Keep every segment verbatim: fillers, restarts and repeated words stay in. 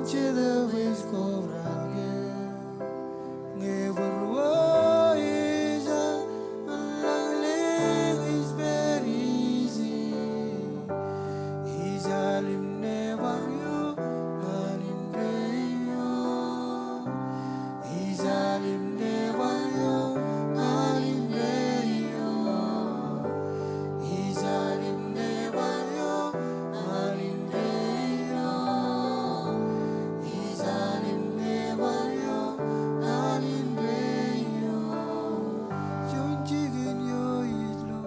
Jetōb ej kobrak eō. Ñe būruō ej al, unlọk lōñ is very easy. Ij al im nebar ioon ñan indeeo. Ij al im nebar ioon ñan indeeo. Ij al im nebar ioon ñan indeeo. Ij al im nebar ioon ñan indeeo. Juon jikin eo ij lo.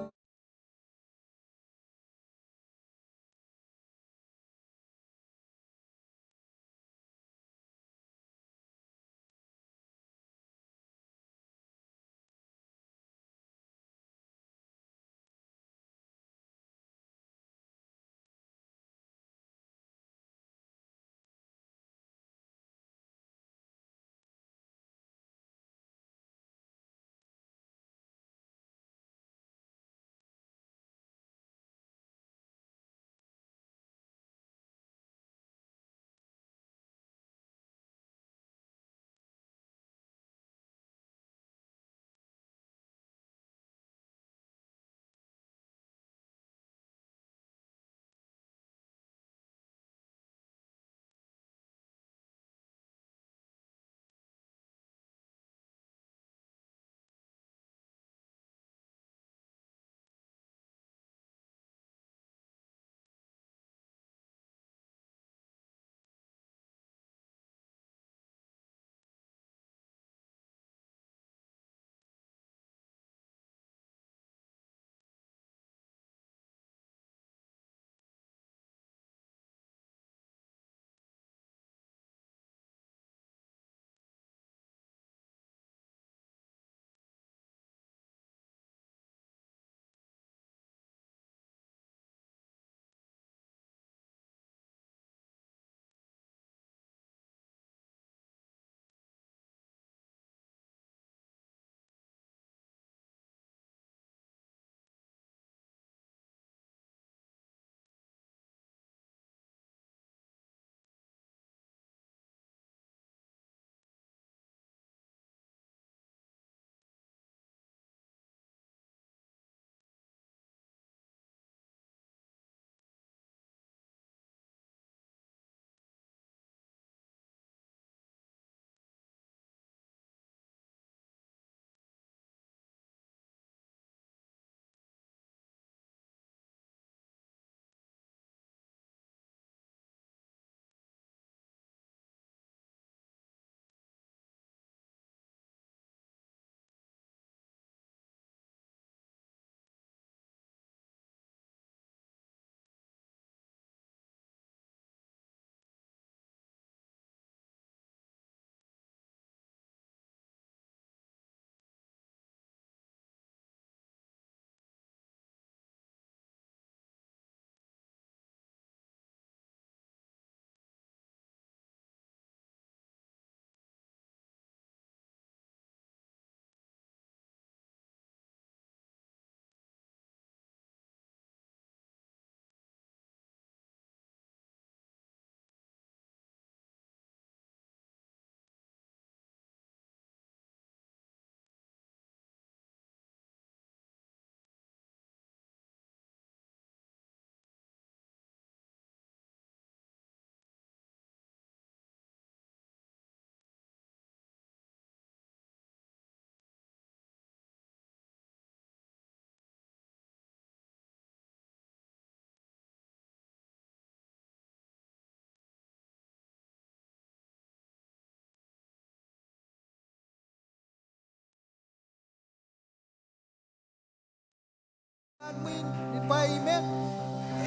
Ṃwiin in ba amen.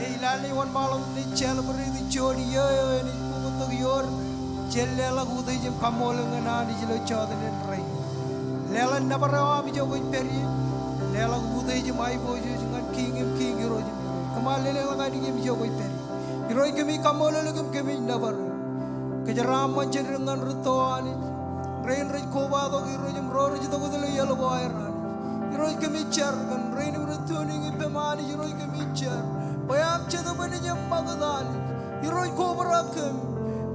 Ej lale wōnṃaanḷọk in ej celebrate juon iiō eo enaaj bōktok ioon jen leḷọk utiej im kaṃṃoolol ñan Anij ilo jọteen in rainin. Leḷọk nōbar eo aṃ ijo kwōj pād ie. Leḷọk utiej im aiboojoj ñan Kiiñ in kiiñ, Irooj in Irooj. Kōṃṃan lelōñḷọk ainikien ijo kwōj pād ie. Irooj, kōmij kaṃṃoolol eok im kōmij nōbar eok. Kōjeraaṃṃan jān dik ñan rūtto Anij. Rein rej kobatok Irooj im ro rej tok wōt ilo ielōk eo aer Anij. Irooj, kōmij jar kōn rein im rej tune in ippem Anij, Irooj, kōmij jar bwe aṃ Jetōb enaaj eṃṃakūt Anij. Irooj, kobrak kōm.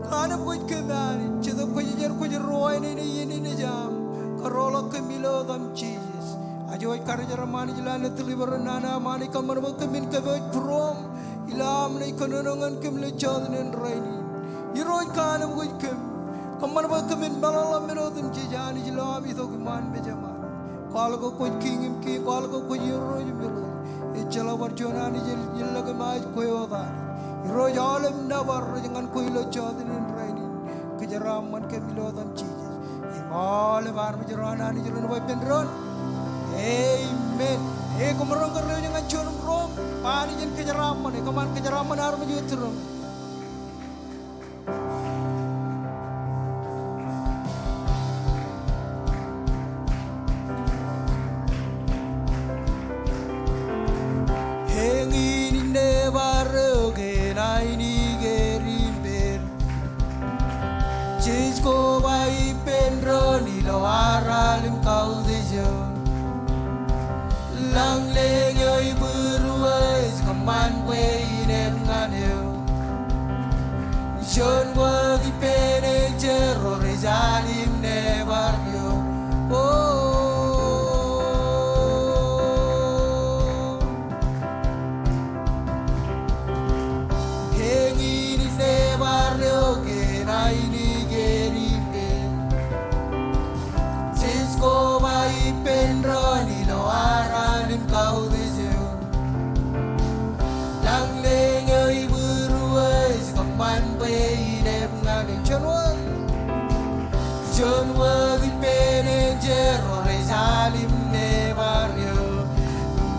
Kaanōb kōj kōm Anij, Jetōb Kwōjarjar, kwōj ruwainene iien in ej aṃ, kōrọọlḷọk kōm ilo etaṃ Jisōs. Ijo ej karijer aṃ Anij, lale tūlip ro nana aṃ Anij, kōṃṃan bwe kōmin kōpooj būruōṃ ilo aṃ naaj kōnono ñan kōm ilo jọteen in rainin. Irooj kaanōb kōj kōm, kōṃṃan bwe kōmin meḷọkḷọk men otemjej Anij ilo aṃ itok iṃaan mejaṃ Anij. Kwaḷọk ke kwōj Kiiñ im kiiñ, kwaḷọk ke kwōj Irooj im irooj. Ejjeḷọk bar juon Anij ej ilọk im ej kwe wōt Anij. Irooj aolep nōbar rej ñan kwe ilo jọteen in rainin. Kōjeraaṃṃan kōm ilo etaṃ Jisōs. Im aolep armej ro an Anij ren ba ippān doon, amen. Ej koṃ ro kōn rej ñan juon im ruo, ba Anij en kōjeraaṃṃan, ekōṃṃan kōjeraaṃṃan armej eo turūṃ. Eñin ej nōbar eok en ainikied im pād. Jej koba ippān doon ilo aral im kautiej eo. Lañlōñ eo ibūruō ej kōṃṃan bwe inepñan eō. Juon wōt ippān enjeḷ ro rej al im nōbar eō. O. Eñin ej nōbar eok en ainikied im pād. Jej koba ippān doon ilo aral im kautiej eo. Lañlōñ eo ibūruō ej kōṃṃan bwe inepñan eō. Juon wōt. Juon wōt ippān enjeḷ ro rej al im nōbar eō.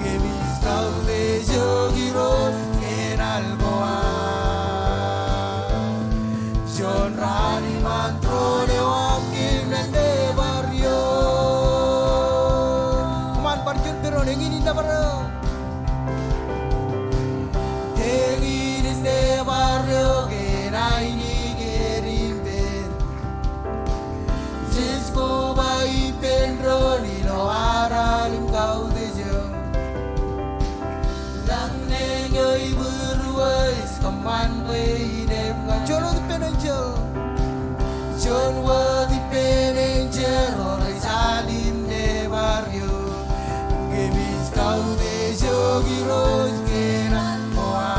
Kōmij kautiej eok Irooj kōn al ko an. Juon raan iṃaan tūroon eo aṃ kōm naaj nōbar eok. Kōṃṃan bar juon pād doon, eñin ij nōbar eok. Eñin ij nōbar eok en ainikied im pād. Jej koba ippān doon ilo aral im kautiej eo. Lañlōñ eo ibūruō ej kōṃṃan bwe inepñan. Juon wōt ippān enjeḷ. Juon wōt ippān enjeḷ ro rej al im nōbar eō. Kōmij kautiej eok Irooj kōn al ko an.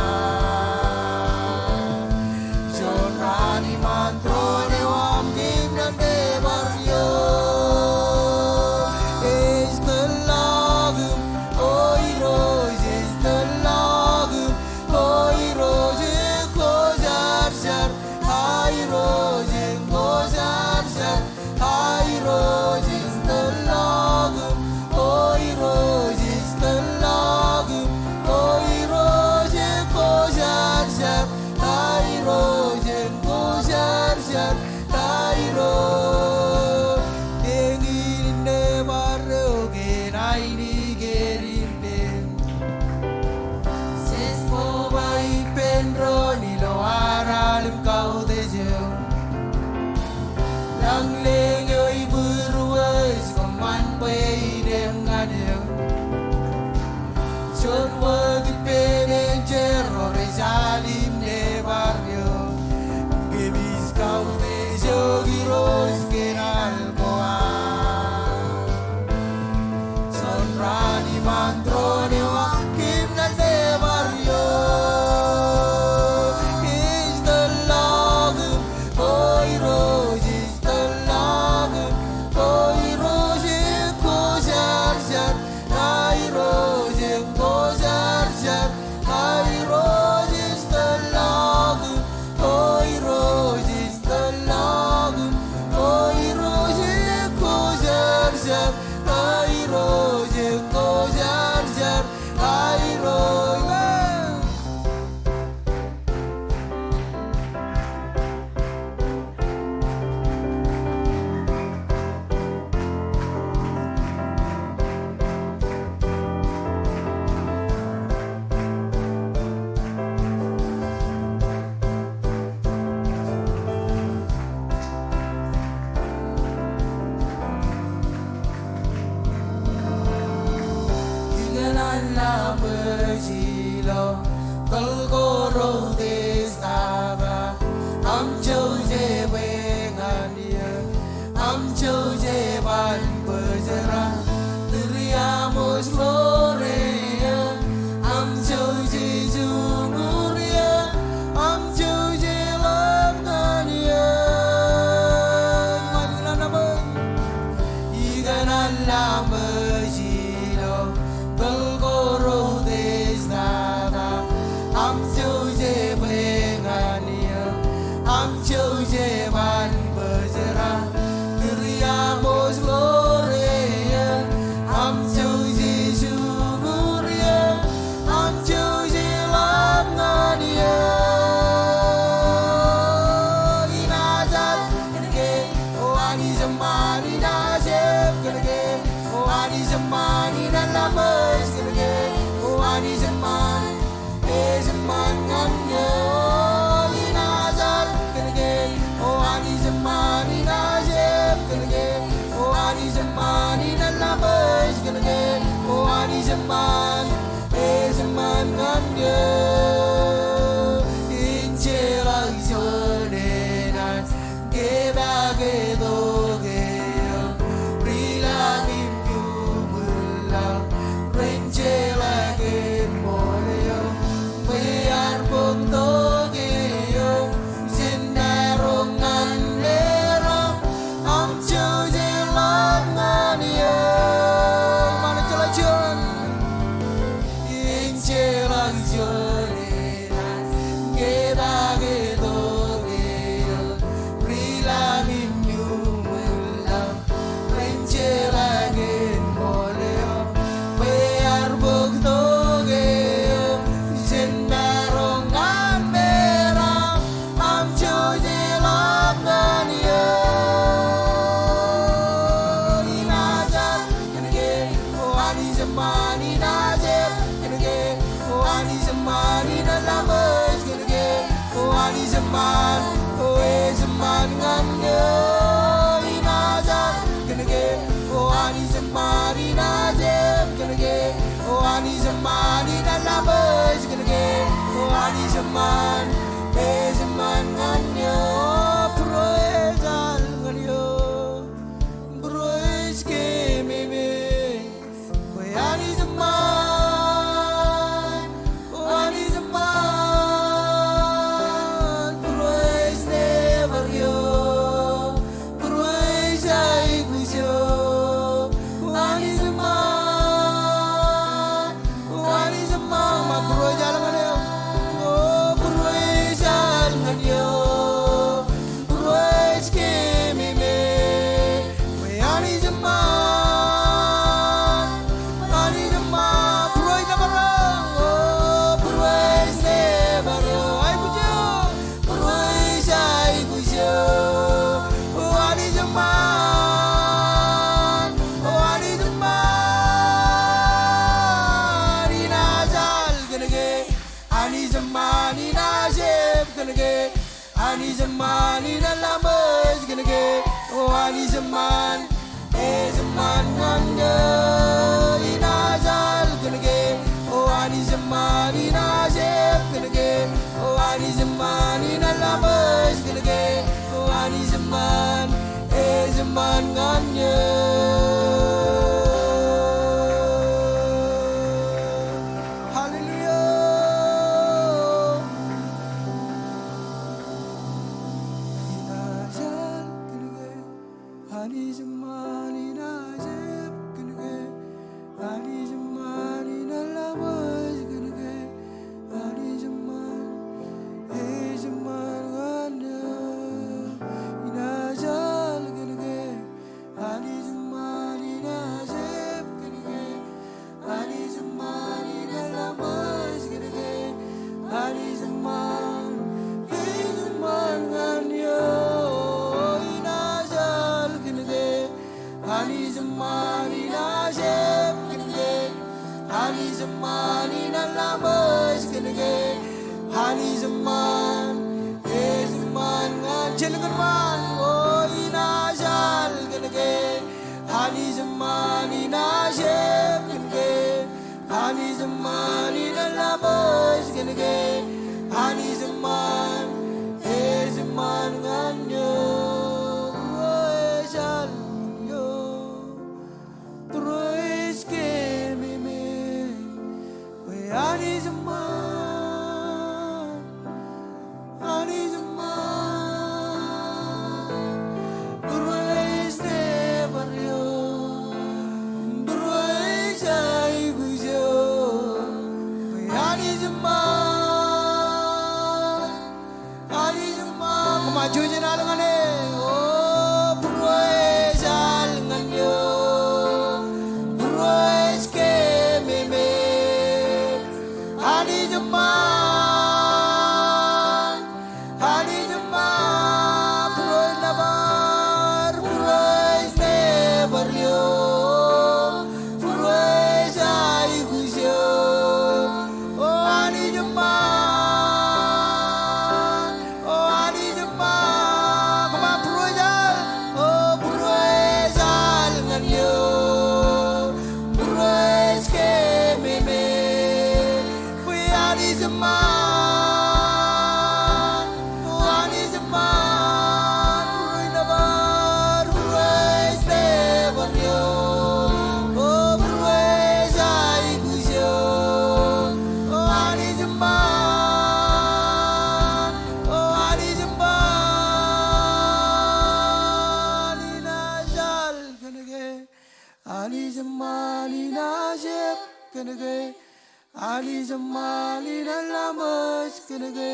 Juon raan iṃaan tūroon eo aṃ kōm naaj nōbar eok. Ej tōllọkūṃ, O Irooj, ej tōllọkūṃ, O Irooj, ej kwōjarjar. A Irooj, ej kwōjarjar. A Irooj, ej tōllọkūṃ, O Irooj, ej tōllọkūṃ, O Irooj, ej kwōjarjar. A Irooj, ej kwōjarjar. A Irooj. Eñin ij nōbar eok en ainikied im pād. Jej koba ippān doon ilo aral im kautiej eo. Lañlōñ eo ibūruō ej kōṃṃan bwe inepñan eō. Juon wōt ippān enjeḷ ro rej al im nōbar eō. Kōmij kautiej eok Irooj kōn al ko an. Juon raan iṃaan tūroon eo aṃ kōm naaj nōbar eok. Ej tōllọkūṃ, O Irooj, ej tōllọkūṃ, O Irooj, ej kwōjarjar. A Irooj, ej kwōjarjar. A Irooj, ej tōllọkūṃ, O Irooj, ej tōllọkūṃ, O Irooj, ej kwōjarjar. A Irooj, ej kwōjarjar. A Irooj. Ikōṇaan laṃōj ilo tōl ko ro Old Testament, aṃ jo Praise etal ñan eō. Praise ke meme. Bwe Anij eṃṃan, Anij eṃṃan, praise never eo, praise aikuj eo, Anij eṃṃan, Anij eṃṃan, ṃōk praise etal ñan eō, o praise etal ñan eō. Praise ke meme. Bwe Anij eṃṃan. Anij eṃṃan. Praise never eo. O, praise never eo. Aikuj eo. Praise aikuj eo. O Anij eṃṃan. O Anij eṃṃan. Inaaj al kōn ke. Anij eṃṃan. Inaaj eb kōn ke. Anij eṃṃan, inaaj laṃōj kōn ke, o Anij eṃṃan, ej eṃṃan ñan eō, inaaj al kōn ke, o Anij eṃṃan, inaaj eb kōn ke, o Anij eṃṃan, inaaj laṃōj kōn ke, o Anij eṃṃan, ej eṃṃan ñan eō. Hallelujah. Inaaj al kōn ke, Anij eṃṃan, inaaj eb kōn ke, Anij eṃṃan, inaaj laṃōj kōn ke, Anij eṃṃan, ej eṃṃan ñan eō, inaaj al kōn ke, Anij eṃṃan, inaaj eb kōn ke, Anij eṃṃan, inaaj laṃōj kōn ke, Anij eṃṃan, ej eṃṃan ñan eō, inaaj al kōn ke, Anij eṃṃan, inaaj eb kōn ke, Anij eṃṃan, inaaj laṃōj kōn ke, Anij eṃṃan, ej eṃṃan ñan, jen kōṃṃan, o inaaj al kōn ke, Anij eṃṃan, inaaj eb kōn ke, Anij eṃṃan, inaaj laṃōj kōn ke, Anij eṃṃan, ej eṃṃan ñan eō, inaaj al ñan eō. Praise ke meme, bwe Anij eṃṃan, Anij eṃṃan. Praise never eo, praise aikuj eo, bwe Anij eṃṃan. eṃṃan in ajep kōn ke, Anij eṃṃan in laṃōj kōn ke,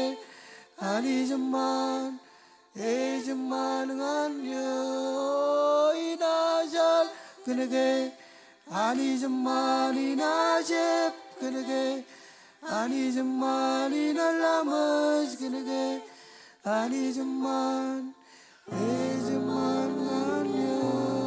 Anij eṃṃan, ej eṃṃan ñan eō in ajal kōn ke, Anij eṃṃan in ajep kōn ke, Anij eṃṃan in laṃōj kōn ke, Anij eṃṃan, ej eṃṃan ñan eō.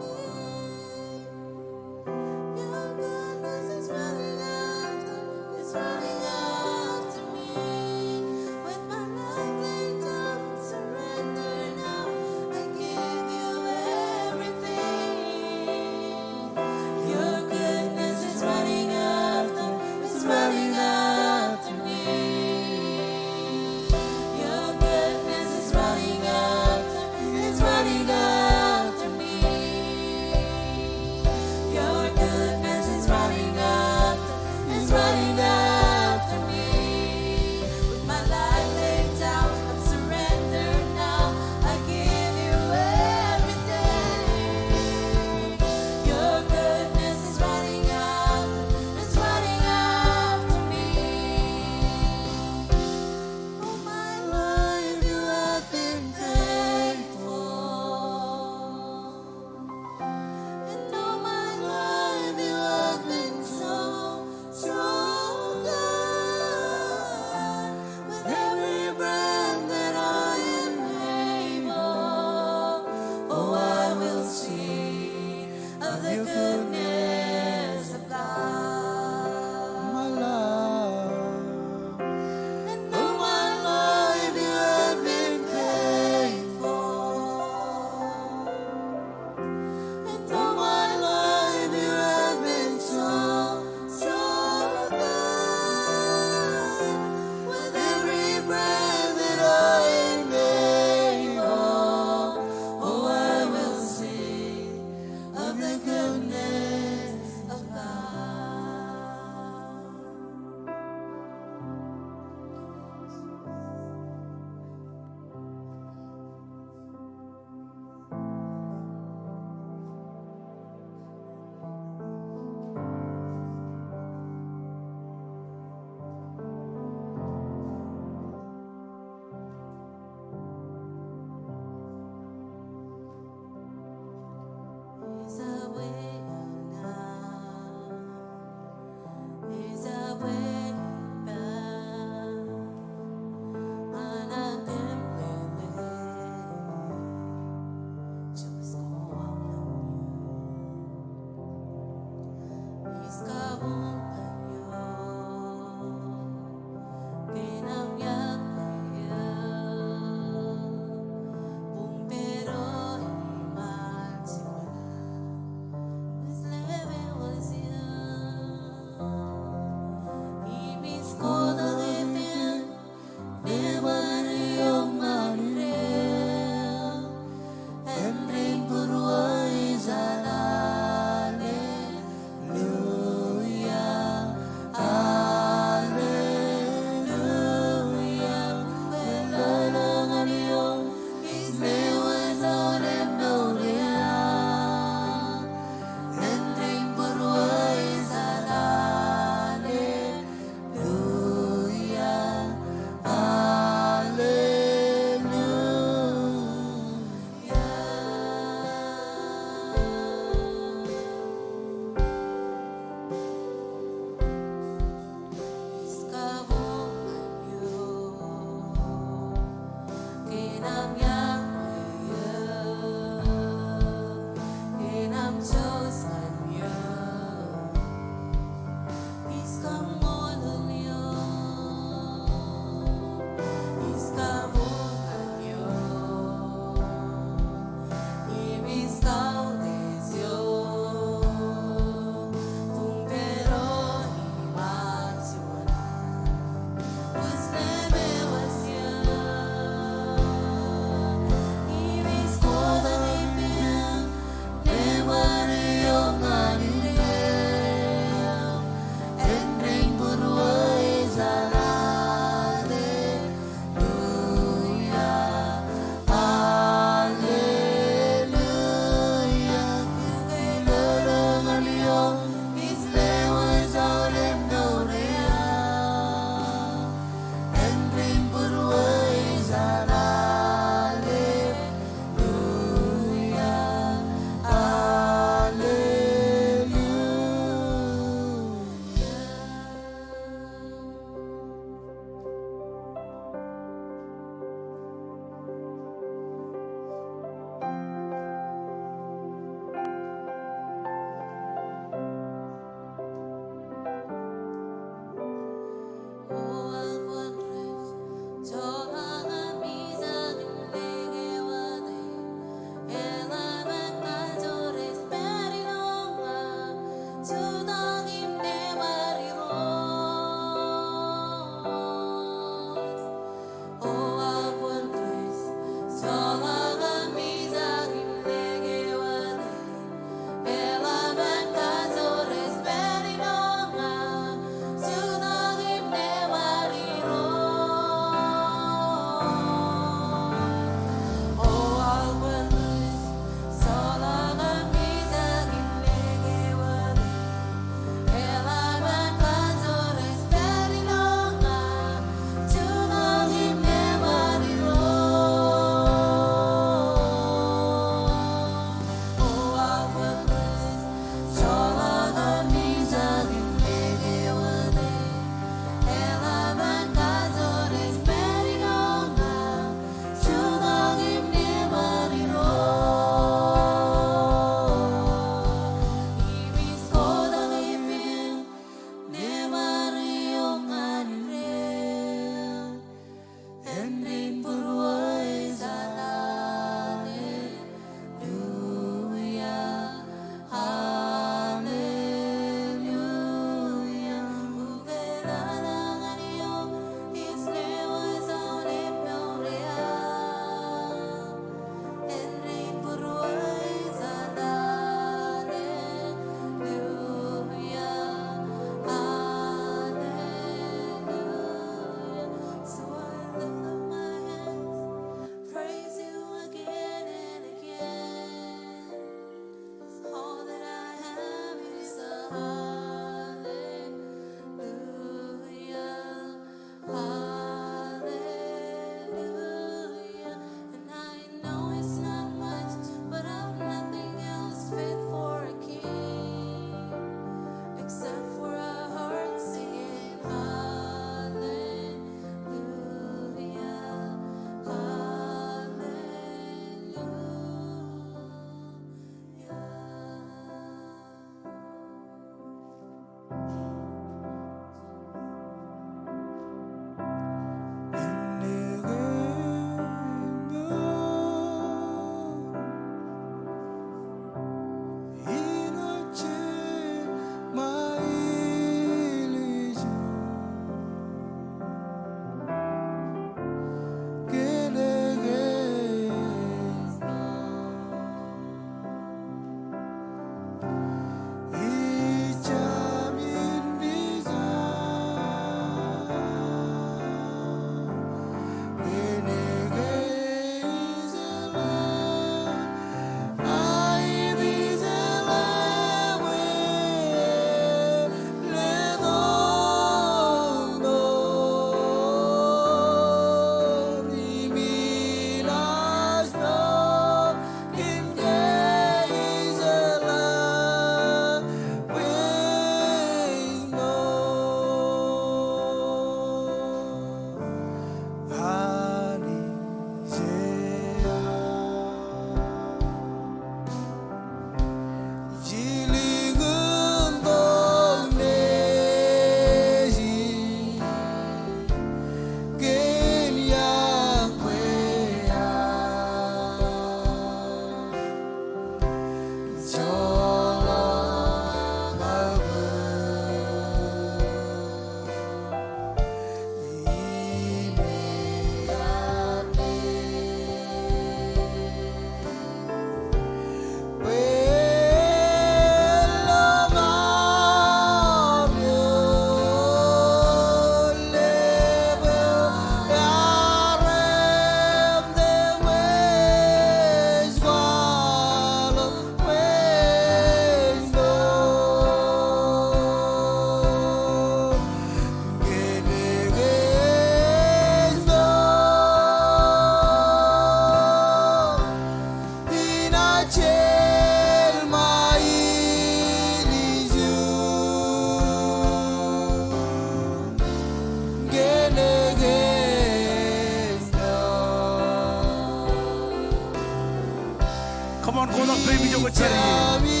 Kotak peiṃ ijo kwōj pād ie.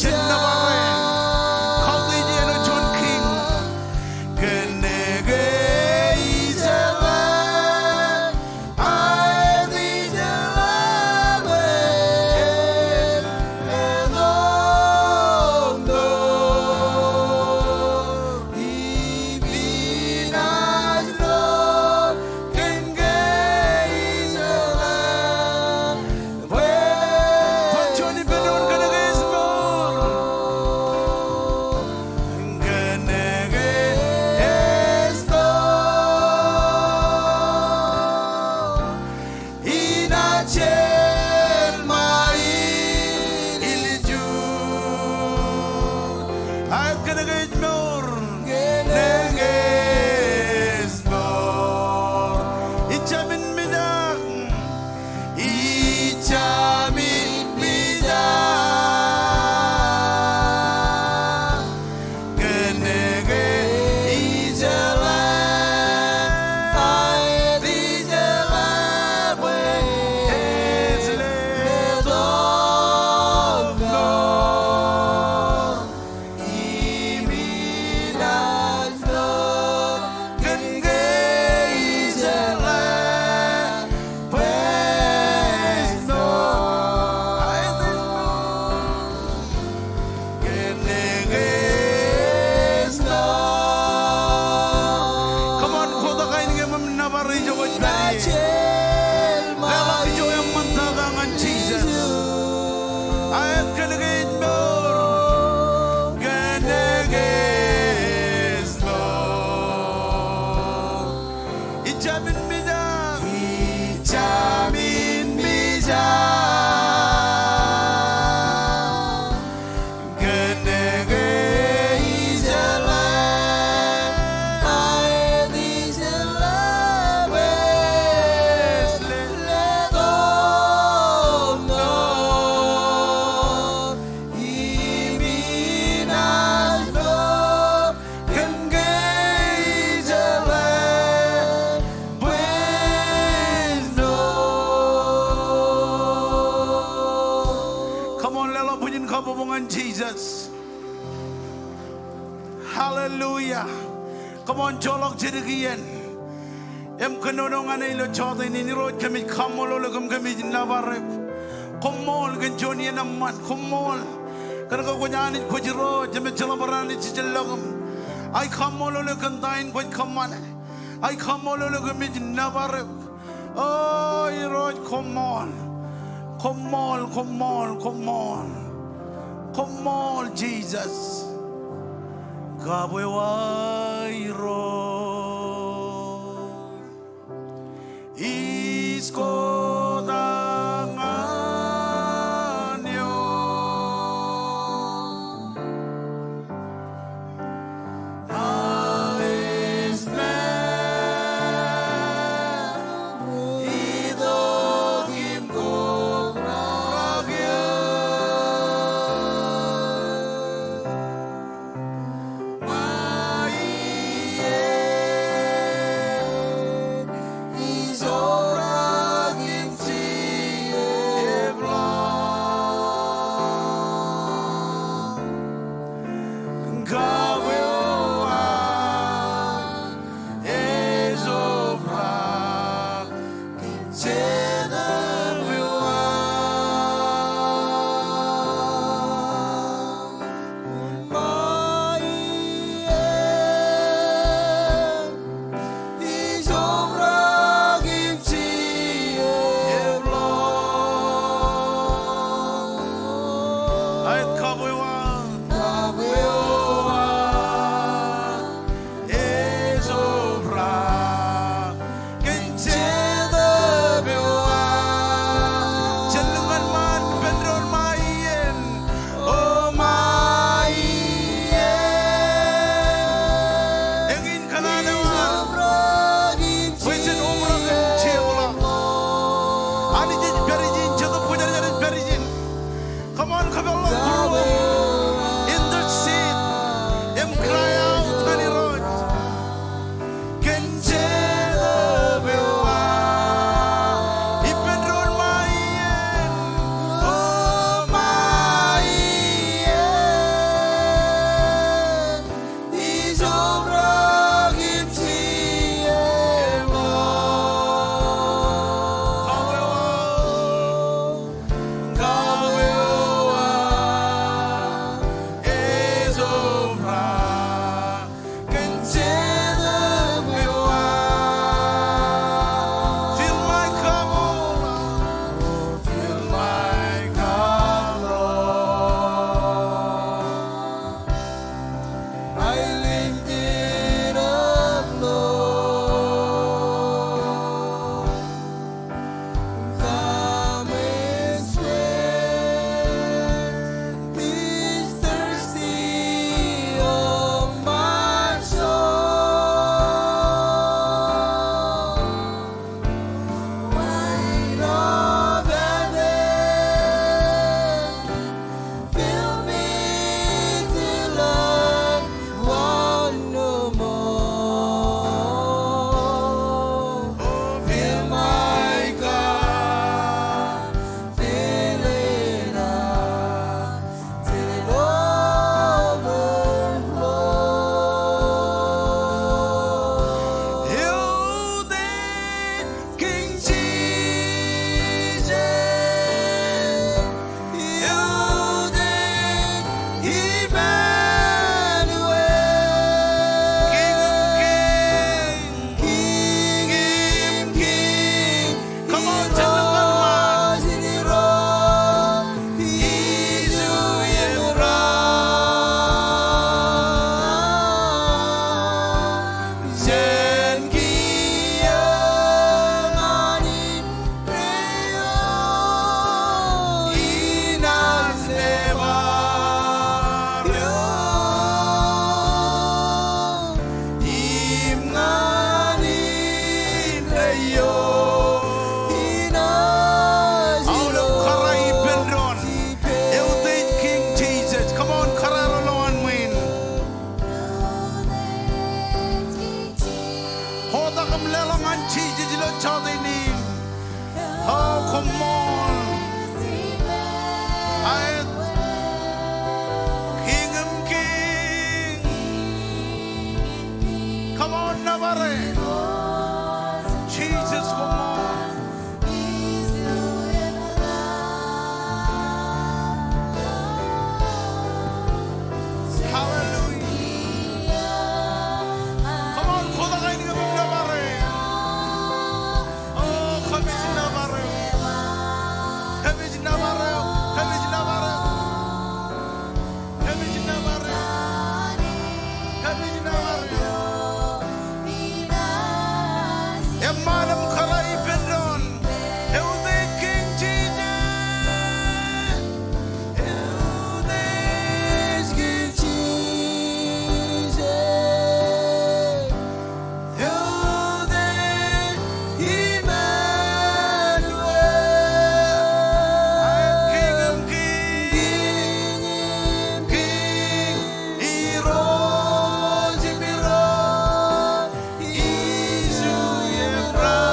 Jen nōbar e. Kautiej āinwōt juon kiiñ. Kōnke ijeḷā, ijeḷā bwe eḷḷe tok tok. Im inaaj ḷoor kōnke ijeḷā. Bwe, bwe juon ippān doon kōnke ej ḷoor. Kōnke ej ḷoor. Inaaj jeḷā ṃae ilju. Aet kōnke ej mour. Kōnke ej mour. Ij jab in mijak. Ij jab in mijak. Kōnke ijeḷā, aet ijeḷā bwe eḷḷe tok tok. Im inaaj ḷoor kōnke ijeḷā bwe ej ḷoor. Kōnke ej ḷoor. Come on, kotak ainikien im nōbar ijo kwōj pād ie. Leḷọk ijo eṃṃantata ñan Jisōs. Aet kōnke ej mour. Kōnke ej mour. Ij jab in mijak. Ij jab in mijak. Kōnke ijeḷā, aet ijeḷā bwe eḷḷe tok tok. Im inaaj ḷoor kōnke ijeḷā bwe ej ḷoor. Come on, leḷọk bwijin kabbokbok ñan Jisōs. Hallelujah. Come on, joḷọk jidik iien. Im kōnono ñan e ilo jota in. Irooj, kōmij kaṃṃoolol eok im kōmij nōbar eok. Koṃṃool kōn juon iien eṃṃan. Koṃṃool kōnke kwōj Anij, kwōj Irooj im ejjeḷọk bar Anij ijellọkūṃ. Ij kaṃṃoolol eok kōn ta in kwōj kōṃṃane. Ij kaṃṃoolol eok im ij nōbar eok. O Irooj, koṃṃool. Koṃṃool, koṃṃool, koṃṃool. Koṃṃool Jisōs. Kab ewa Irooj. Ij kotak ñan eok. Jisōs, koṃṃool. Hallelujah. Come on, kotak ainikien im nōbar eok. O, kōmij nōbar eok. Kōmij nōbar eok. Kōmij nōbar eok. Kōmij nōbar eok. Kōmij nōbar eok. Eṃṃan im kōrā ippān doon. Eutiej Kiiñ Jisōs. Eutiej Kiiñ Jisōs. Eutiej Imanuel. Aet Kiiñ im kiiñ, Kiiñ im kiiñ, Irooj im irooj, Isu im raar.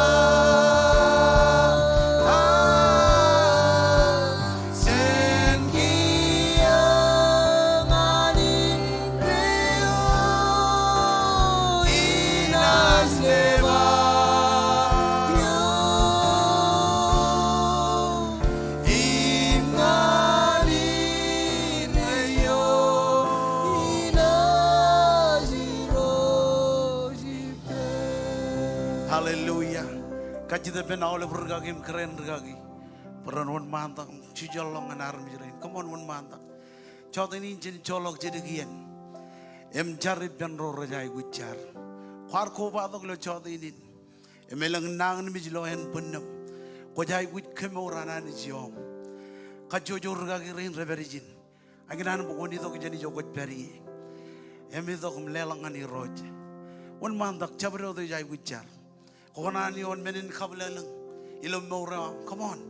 Jen kiiō ñan indeeo, inaaj nōbar eok. Im ñan indeeo, inaaj irooj ippān. Hallelujah. Kajjitōk ippān aolep rūkaki im kōrā in rūkaki. Bwe ren wōnṃaantak im jujorḷọk ñan armej rein. Come on, wōnṃaantak. Jọteen in jen joḷọk jidik iien im jar ippān ro rej aikuj jar. Kwaar kobatok ilo jọteen in im elōñ nañinmej ilo ānbwinnūṃ. Kwōj aikuj kemour an Anij ioṃ. Kajjojo rūkaki rein rej pād ijin. Ikōṇaan bwe kwōn itok jān ijo kwōj pād ie im itok im leḷọk ñan Irooj. Wōnṃaantak, jabdewōt eo ej aikuj jar. Kwō kōṇaan ioon men in kabwilōñlōñ ilo mour eo aṃ. Come on.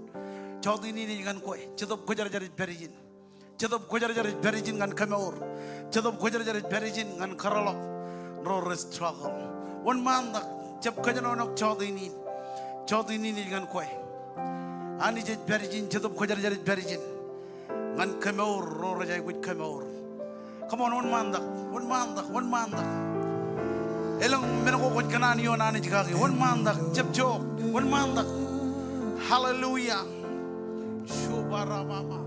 Jọteen in ej ñan kwe. Jetōb Kwōjarjar ej pād ijin. Jetōb Kwōjarjar ej pād ijin ñan kemour. Jetōb Kwōjarjar ej pād ijin ñan kōrḷọk ro rej struggle. Wōnṃaantak, jab kōjenolọk jọteen in. Jọteen in ej ñan kwe. Anij ej pād ijin, Jetōb Kwōjarjar ej pād ijin ñan kemour ro rej aikuj kemour. Come on, wōnṃaantak, wōnṃaantak, wōnṃaantak. Elōñ men ko kwōj kōṇaan ioon Anij kaki. Wōnṃaantak, jab jook, wōnṃaantak. Hallelujah. Shubarababa.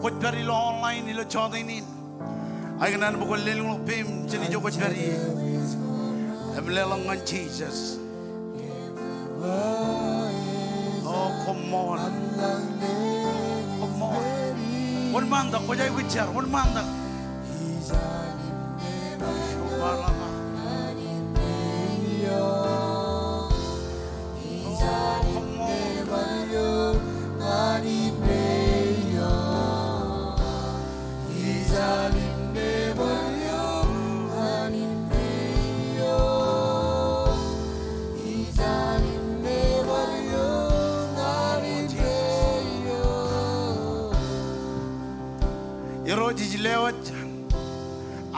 Kwōj pād ilo online ilo jọteen in. Ikōṇaan bwe kwōn lelōñḷọk peiṃ jān ijo kwōj pād ie im leḷọk ñan Jisōs. O, koṃṃool. Koṃṃool. Wōnṃaantak, kwōj aikuj jar, wōnṃaantak. Irooj ij lewōj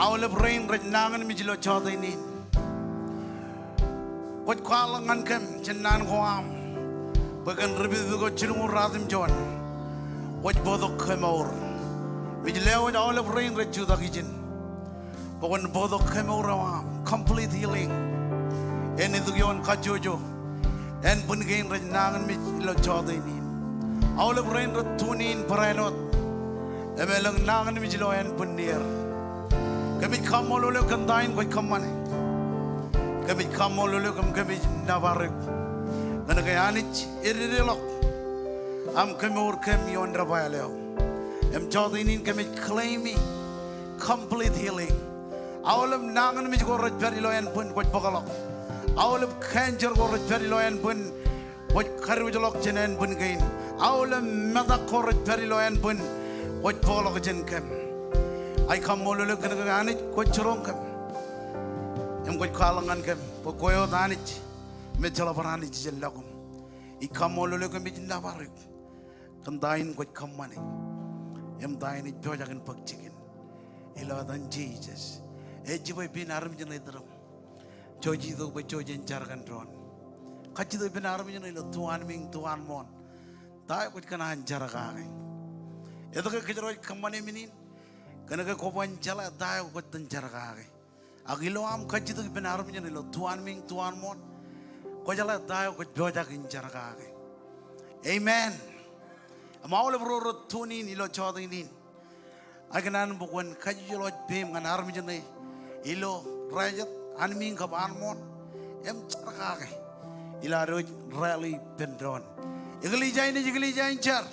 aolep rein rej nañinmej ilo jọteen in. Kwōj kwaḷọk ñan kōm jān naan ko aṃ bwe kōn ri-pitpit ko jilñuul ruatimjuon kwōj bōktok kemour. Im ij lewōj aolep rein rej jutak ijin bwe kwōn bōktok kemour eo aṃ, complete healing. En itok ioon kajjojo ānbwin kein rej nañinmej ilo jọteen in. Aolep rein rej tune in barāinwōt im elōñ nañinmej ilo ānbwinnier. Kōmij kaṃṃoolol eok kōn ta in kwōj kōṃṃane. Kōmij kaṃṃoolol eok im kōmij nōbar eok kōn ke Anij ededeḷọk aṃ kemour kōm ioon debwāāl eo. Im jọteen in kōmij claim e complete healing. Aolep nañinmej ko rej pād ilo ānbwin kwōj bōkḷọk. Aolep cancer ko rej pād ilo ānbwin kwōj kadiwōjḷọk jān ānbwin kein. Aolep metak ko rej pād ilo ānbwin kwōj bōkḷọk jān kōm. Ij kaṃṃoolol eok kōn ke Anij kwōj jiroñ kōm im kwōj kwaḷọk ñan kōm bwe kwe wōt Anij im ejjeḷọk bar Anij ijellọkuṃ. Ij kaṃṃoolol eok im ij nōbar eok kōn ta in kwōj kōṃṃane im ta in ej pojak in bōk jikin. Ilo etan Jisōs. Ej jibwe ippān armej ṇe itdōm. Jouj itok bwe jouj jen jar kōn doon. Kajjitōk ippān armej ṇe ilo tu anmiiñ, tu anmooṇ. Ta eo kwōj kōṇaan jar kake? Etke kōjro ej kōṃṃane men in? Kōn ke kwō ban jeḷā ta eo kwōj itōn jar kake. Ak ilo aṃ kajjitōk ippān armej eṇ ilo tuanmiiñ tuanmooṇ, kwō jeḷā ta eo kwōj pojak in jar kake. Amen. Im aolep ro rej tune in ilo jọteen in, ikōṇaan bwe kwōn kajjojo lọj peiṃ ñan armej ṇe ilo rājet, anmiiñ kab anmooṇ, im jar kake ilo ad wōj rally ippān doon. Eklejia in ej eklejia in jar.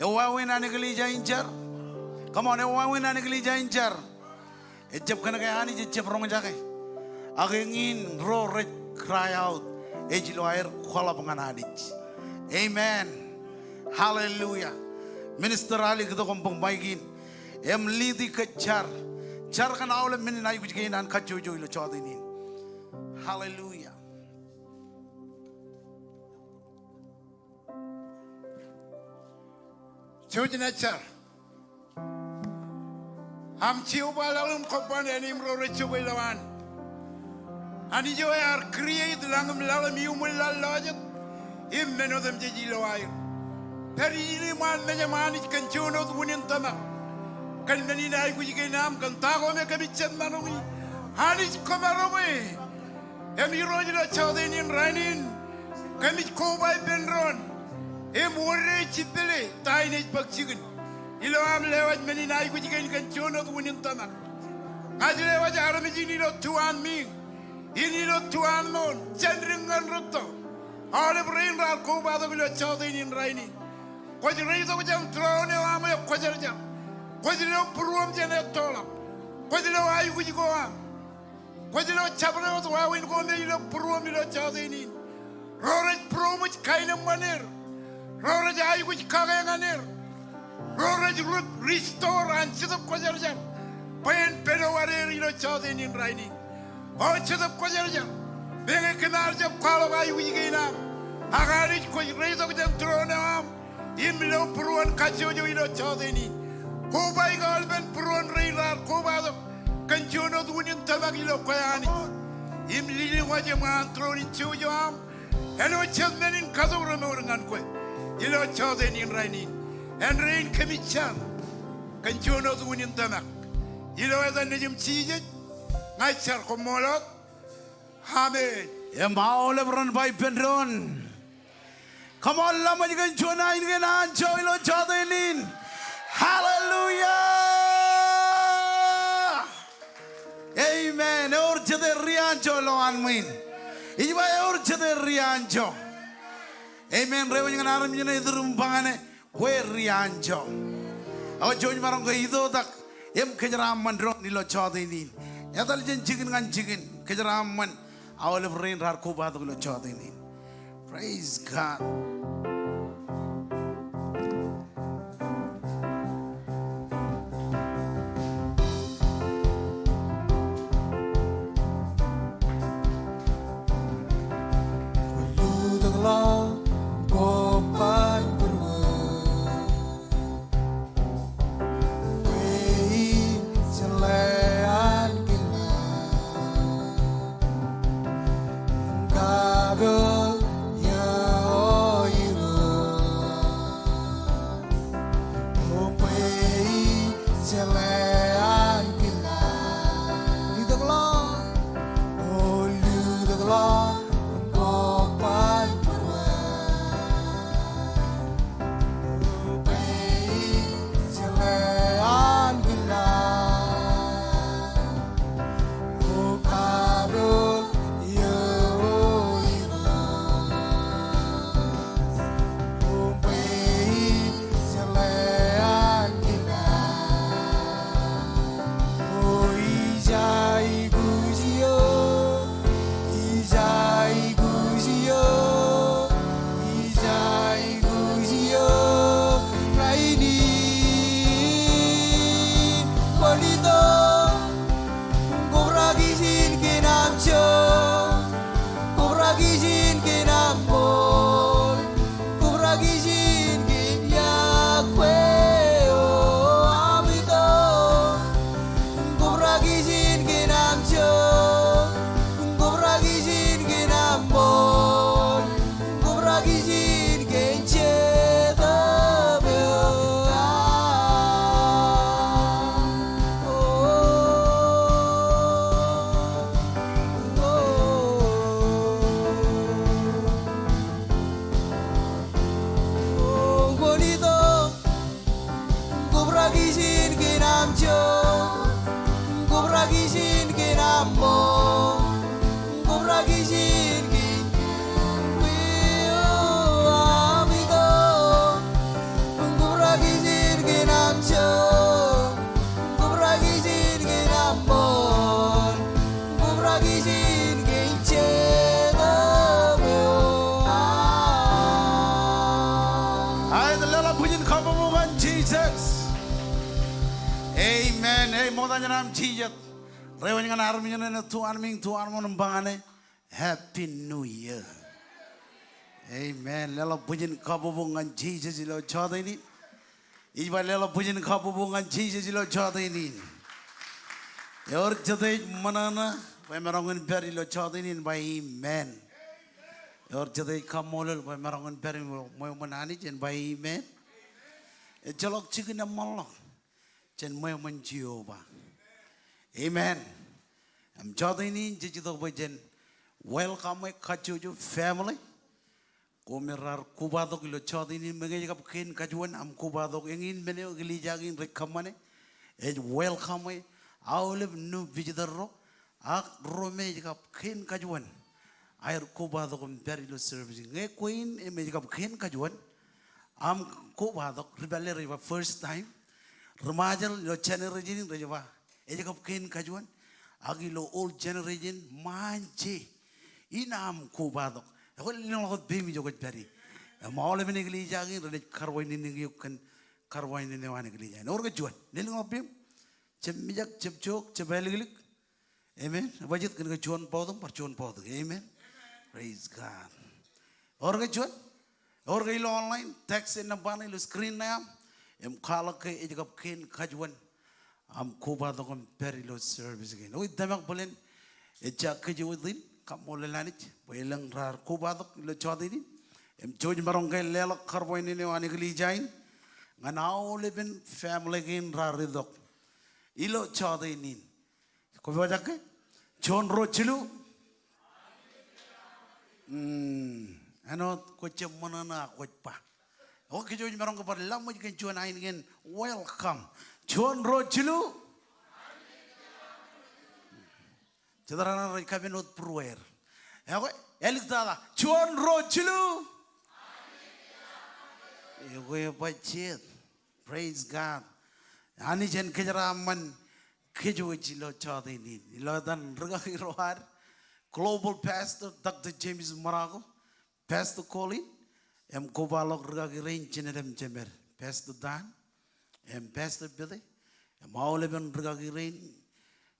Ewāween an eklejia in jar. Come on, ewāween an eklejia in jar. Ejjab kōnke Anij ejjab roñjake. Ak eñin ro rej cry out ej ilo aer kwaḷọk ñan Anij. Amen. Hallelujah. Minister Ali, kōtōk im bōk maik in im lead e kōj jar. Jar kōn aolep men in aikuj kein an kajjojo ilo jọteen in. Hallelujah. Jouj im jar. Aṃ Jeova laḷ im kobban āne im ro rej jokwe ilowaan. Anij eo ear create lañ im laḷ im iuṃwin laḷ lọjet im men otemjej ilo aer. Pād ilo iṃaan mejaṃ Anij kōn juon wōt unin tōmak. Kōn men in aikuj kein aṃ, kōn ta ko me kōmij jet maroñi. Anij kōmaroñe. Im Irooj ilo jọteen in rainin, kōmij koba ippān doon im wōde jibpele ta in ej bōk jikin ilo aṃ lewōj men in aikuj kein kōn juon wōt unin tōmak. Ñaj lewōj armej in ilo tuanmiiñ, in ilo tuanmooṇ, jān dik ñan rūtto, aolep rein raar kobatok ilo jọteen in rainin. Kwōj reitok jān tūroon eo aṃ ekwōjarjar. Kwōj lo būruōm jān ettoḷọk. Kwōj lo aikuj ko aṃ. Kwōj lo jabdewōt wāween ko me ilo būruōm ilo jọteen in. Ro rej būroṃōj kaenōṃṃan er. Ro rej aikuj kake ñan er. Ro rej rūp, restore an Jetōb Kwōjarjar bwe en pād wōt er ilo jọteen in rainin. O Jetōb Kwōjarjar, meñe kōm ar jab kwaḷọk aikuj kein aṃ, ak Anij kwōj reitok jān tūroon eo aṃ im lo būruon kajjojo ilo jọteen in. Kobaik aolepen būruon rein raar kobatok kōn juon wōt unin tōmak ilo kwe Anij. Im liliṃōj eṃṃaan tūroon in jouj eo aṃ. Āinwōt jet men in katok remour ñan kwe ilo jọteen in rainin. Āindein kōmij jar kōn juon wōt unin tōmak ilo etan Nejiṃ Jisōs, ña ij jar. Koṃṃool wōt. Amen. Im aolep ren ba ippān doon, come on, laṃōj kōn juon ainikien anjọ ilo jọteen in. Hallelujah. Amen. Ewōr jete ri anjọ ilowaan ṃwiin? Ij ba ewōr jete ri anjọ? Amen. Reiwōj ñan armej ṇe iturūṃ ba ñane, kwe ri anjọ. Ak jouj maroñ ke itoitak im kōjeraaṃṃan doon ilo jọteen in. Etal jān jikin ñan jikin, kōjeraaṃṃan aolep rein raar kobatok ilo jọteen in. Praise God. Aet, leḷọk bwijin kabbokbok ñan Jisōs. Amen. Ej ṃokta jān aṃ jijet. Reiwōj ñan armej ṇe, ṇe, tu armej, tu armej ṇe im ba ñan e, Happy New Year. Amen. Leḷọk bwijin kabbokbok ñan Jisōs ilo jọteen in. Ij ba leḷọk bwijin kabbokbok ñan Jisōs ilo jọteen in. Ewōr jet ej ṃōṇōṇō bwe emaroñ in pād ilo jọteen in, ba amen. Ewōr jet ej kaṃṃoolol bwe emaroñ in pād ilo ṃweo ṃōn Anij, en ba amen. Ejjeḷọk jikin eṃṃanḷọk jān ṃweo ṃōn Jeova. Amen. Im jọteen in jej itok bwe jen welcome e kajjojo family. Koṃ raar kobatok ilo jọteen in, meñe ej kab kein kajuon aṃ kobatok, eñin men eo eklejia kein rej kōṃṃane, ej welcome e aolep new visitor ro, ak ro me ej kab kein kajuon aer kobatok im pād ilo service. Ñe kwe in im ej kab kein kajuon aṃ kobatok, ri pālle rej ba first time, ri Ṃajeḷ ilo generation in rej ba ej kab kein kajuon, ak ilo old generation, ṃaanje in aṃ kobatok. Ekwe, lelōñḷọk wōt peiṃ ijo kwōj pād ie. Im aolepen eklejia kein renaaj karwaineneik eok kōn karwainene eo an eklejia in. Ewōr ke juon? Lelōñḷọk peiṃ. Jab mijak, jab jook, jab āliklik. Amen. Ej ba jet kōn ke juon bọọtok, bar juon bọọtok. Amen. Praise God. Ewōr ke juon? Ewōr ke ilo online, text e nōṃba ṇe ilo screen ṇe aṃ, im kwaḷọk ke ej kab kein kajuon aṃ kobatok im pād ilo service kein. Ekwe, ij tōmak bōlen ejja kōjwōj in, kaṃṃoolol Anij bwe elōñ raar kobatok ilo jọteen in. Im jouj maroñ ke leḷọk karwaineneik eo an eklejia in ñan aolepen family kein raar itok ilo jọteen in. Kwō pojak ke? Juon, ruo, jilu. Hmm, āinwōt kwōj jab ṃōṇōṇō ak kwōj ba. O, kōjwōj maroñ ke bar laṃōj kōn juon ainikien welcome. Juon, ruo, jilu. Jet raṇe rej kapen wōt būrueir. Ekwe, āliktata. Juon, ruo, jilu. Ekwe, ba jet. Praise God. Anij en kōjeraaṃṃan kōjwōj ilo jọteen in. Ilo etan rūkaki ro ad, Global Pastor Doctor James Marocco, Pastor Colin, im kobaḷọk rūkaki rein jined im jemed, Pastor Dan, im Pastor Pete, im aolepen rūkaki rein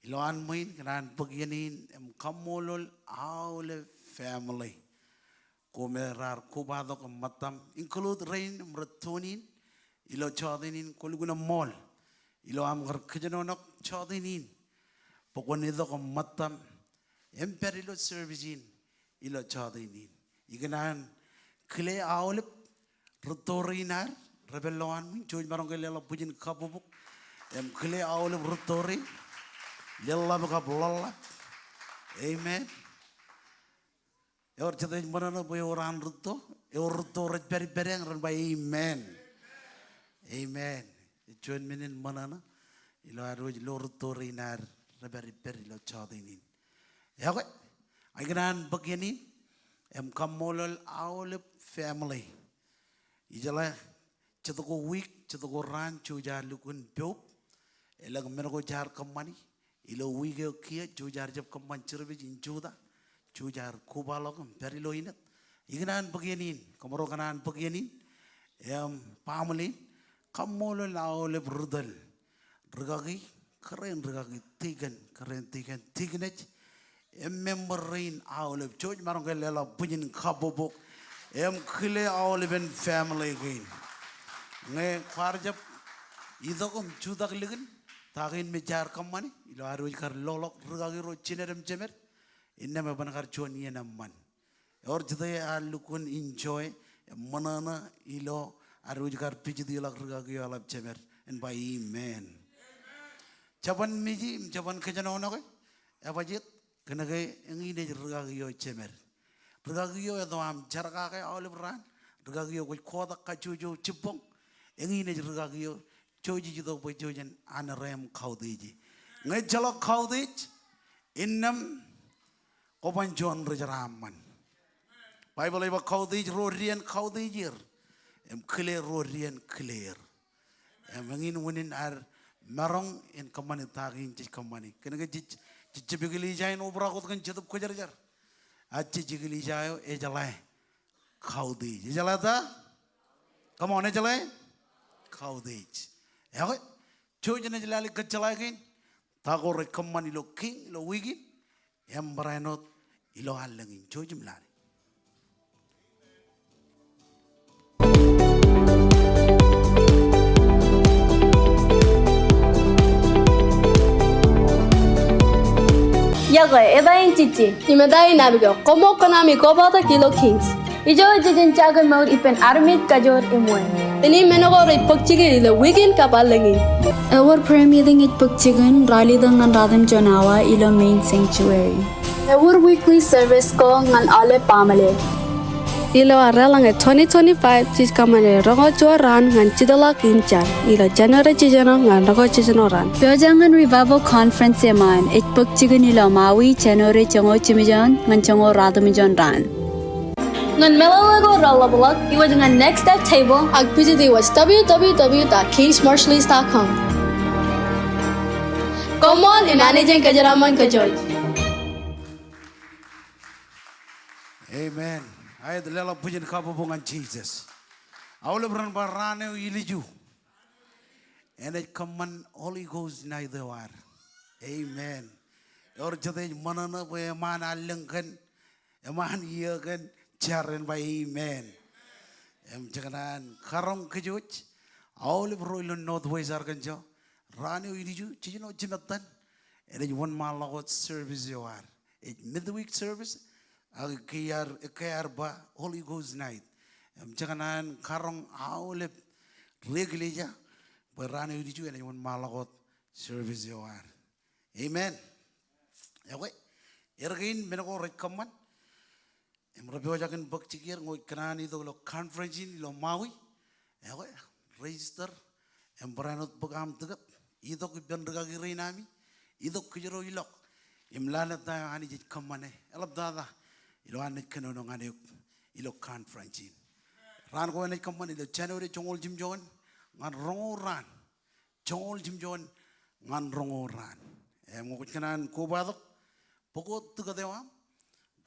ilowaan ṃwiin, kōṇaan bōk iien in im kaṃṃoolol aolep family. Koṃ raar kobatok im ṃōttam, include rein im rej tune in ilo jọteen in, kwō lukkuun eṃṃool ilo aṃ kar kōjenolọk jọteen in bwe kwōn itok im ṃōttam im pād ilo service in ilo jọteen in. Ikōṇaan kile aolep rūtto rein ad rej pād ilowaan ṃwiin, jouj maroñ ke leḷọk bwijin kabbokbok im kile aolep rūtto rein, leḷḷap kab ḷōḷḷap. Amen. Ewōr jet ej ṃōṇōṇō bwe ewōr an rūtto? Ewōr rūtto rej pād ippādeañ? Ren ba amen. Amen. Ej juon men in ṃōṇōṇō ilo ad wōj lo rūtto rein ad rej pād ippād ilo jọteen in. Ekwe, ikōṇaan bōk iien in im kaṃṃoolol aolep family. Ijeḷā jet ko wiik, jet ko raan, jouj ad lukkuun poub. Elōñ men ko jaar kōṃṃani. Ilo wiik eo kiiō, jouj ad jab kōṃṃan service in jutak. Jouj ad kobaḷọk im pād ilo inōt. Ikōṇaan bōk iien in, kōmro kōṇaan bōk iien in im baaṃle in, kaṃṃoolol aolep ri tōl, rūkaki kōrā in rūkaki, tikōn kōrā in tikōn, tikōnej, im member rein aolep. Jouj maroñ ke leḷọk bwijin kabbokbok im kile aolepen family kein. Ñe kwaar jab itok im jutak likin ta kein me jaar kōṃṃane, ilo ad wōj kar loḷọk rūkaki ro jined im jemed, innām eban kar juon iien eṃṃan. Ewōr jet ad lukkuun enjoy im ṃōṇōṇō ilo ad wōj kar pijitḷọk rūkaki eo eḷap jemed? En ba amen. Jeban meji im jeban kōjenolọke, eba jet? Kōnke eñin ej rūkaki eo jemed. Rūkaki eo eto aṃ jerkake aolep raan. Rūkaki eo kwōj kotak kajjojo jibboñ. Eñin ej rūkaki eo Jouj ej itok bwe jouj en anerre im kautiej e. Ñe ejjeḷọk kautiej, innām kwōban juon ri jeraaṃṃan. Baibōḷ ej ba kautiej ruo dien kautiej er, im kile ruo dien kile er. Im eñin unin ad maroñ in kōṃṃani ta kein jej kōṃṃani. Kōnke jej, jej jab eklejia in obrak wōt kōn Jetōb Kwōjarjar. Ak jej eklejia eo ejeḷā kautiej. Ejeḷā ta? Come on, ejeḷā kautiej. Ekwe, jouj naaj lale kōjjeḷā kein ta ko rej kōṃṃan ilo kiiñ ilo wiik in, im barāinwōt ilo allōñ in. Jouj im lale. Iọkwe, eta in Jiji. Im eta in Abigail. Koṃṃool kōn ami kobatok ilo Kings. Ijo jej jen jakemour ippān armej, kajoor im wāween. Eñin men ko rej bōk jikin ilo wiik in kab allōñ in. Ewōr prayer meeting ej bōk jikin ralitōk ñan ratimjuon awa ilo main sanctuary. Ewōr weekly service ko ñan aolep baaṃle. Ilo ad deḷọñe twenty twenty-five, jej kōṃṃane roñoul juon raan ñan jitlọk in jar ilo January jiljino ñan roñoul jiljino raan. Pojak ñan Revival Conference eṃṃan ej bōk jikin ilo Maui, January joñoul jimjuon ñan joñoul ratimjuon raan. Ñan meḷeḷe ko reḷapḷọk, iwōj ñan Next Step Table ak visit iwōj W W W dot kingsmarshallese dot com. Koṃṃool im Anij en kōjeraaṃṃan kōj. Amen. Aet, leḷọk bwijin kabbokbok ñan Jisōs. Aolep ren bar raan eo ilju enaaj kōṃṃan Holy Ghost night eo ad. Amen. Ewōr jet ej ṃōṇōṇō bwe eṃṃan allōñ kōn, eṃṃan iiō kōn, jar en ba amen. Im jekōṇaan karoñ kōj wōj, aolep ro ilo Northwest Arkansas, raan eo ilju, jiljino jimettan, enaaj wōnṃaanḷọk wōt service eo ad. Ej midweek service, ak ekkā ad, ekkā ad ba Holy Ghost night. Im jekōṇaan karoñ aolep ri eklejia, bwe raan eo ilju enaaj wōnṃaanḷọk wōt service eo ad. Amen. Ekwe, er kein men ko rej kōṃṃan im rej pojak in bōk jikier ñe kwōj kōṇaan itok ilo conference in ilo Maui. Ekwe, register im barāinwōt bōk aṃ ticket. Itok ippān rikaki rein ami. Itok kōjro ilọk im lale ta eo Anij ej kōṃṃane. Eḷaptata ilo an naaj kōnono ñan eok ilo conference in. Raan ko enaaj kōṃṃan ilo January joñoul jimjuon ñan roñoul raan. Joñoul jimjuon ñan roñoul raan. Im ñe kwōj kōṇaan kobatok, bōk wōt ticket eo aṃ,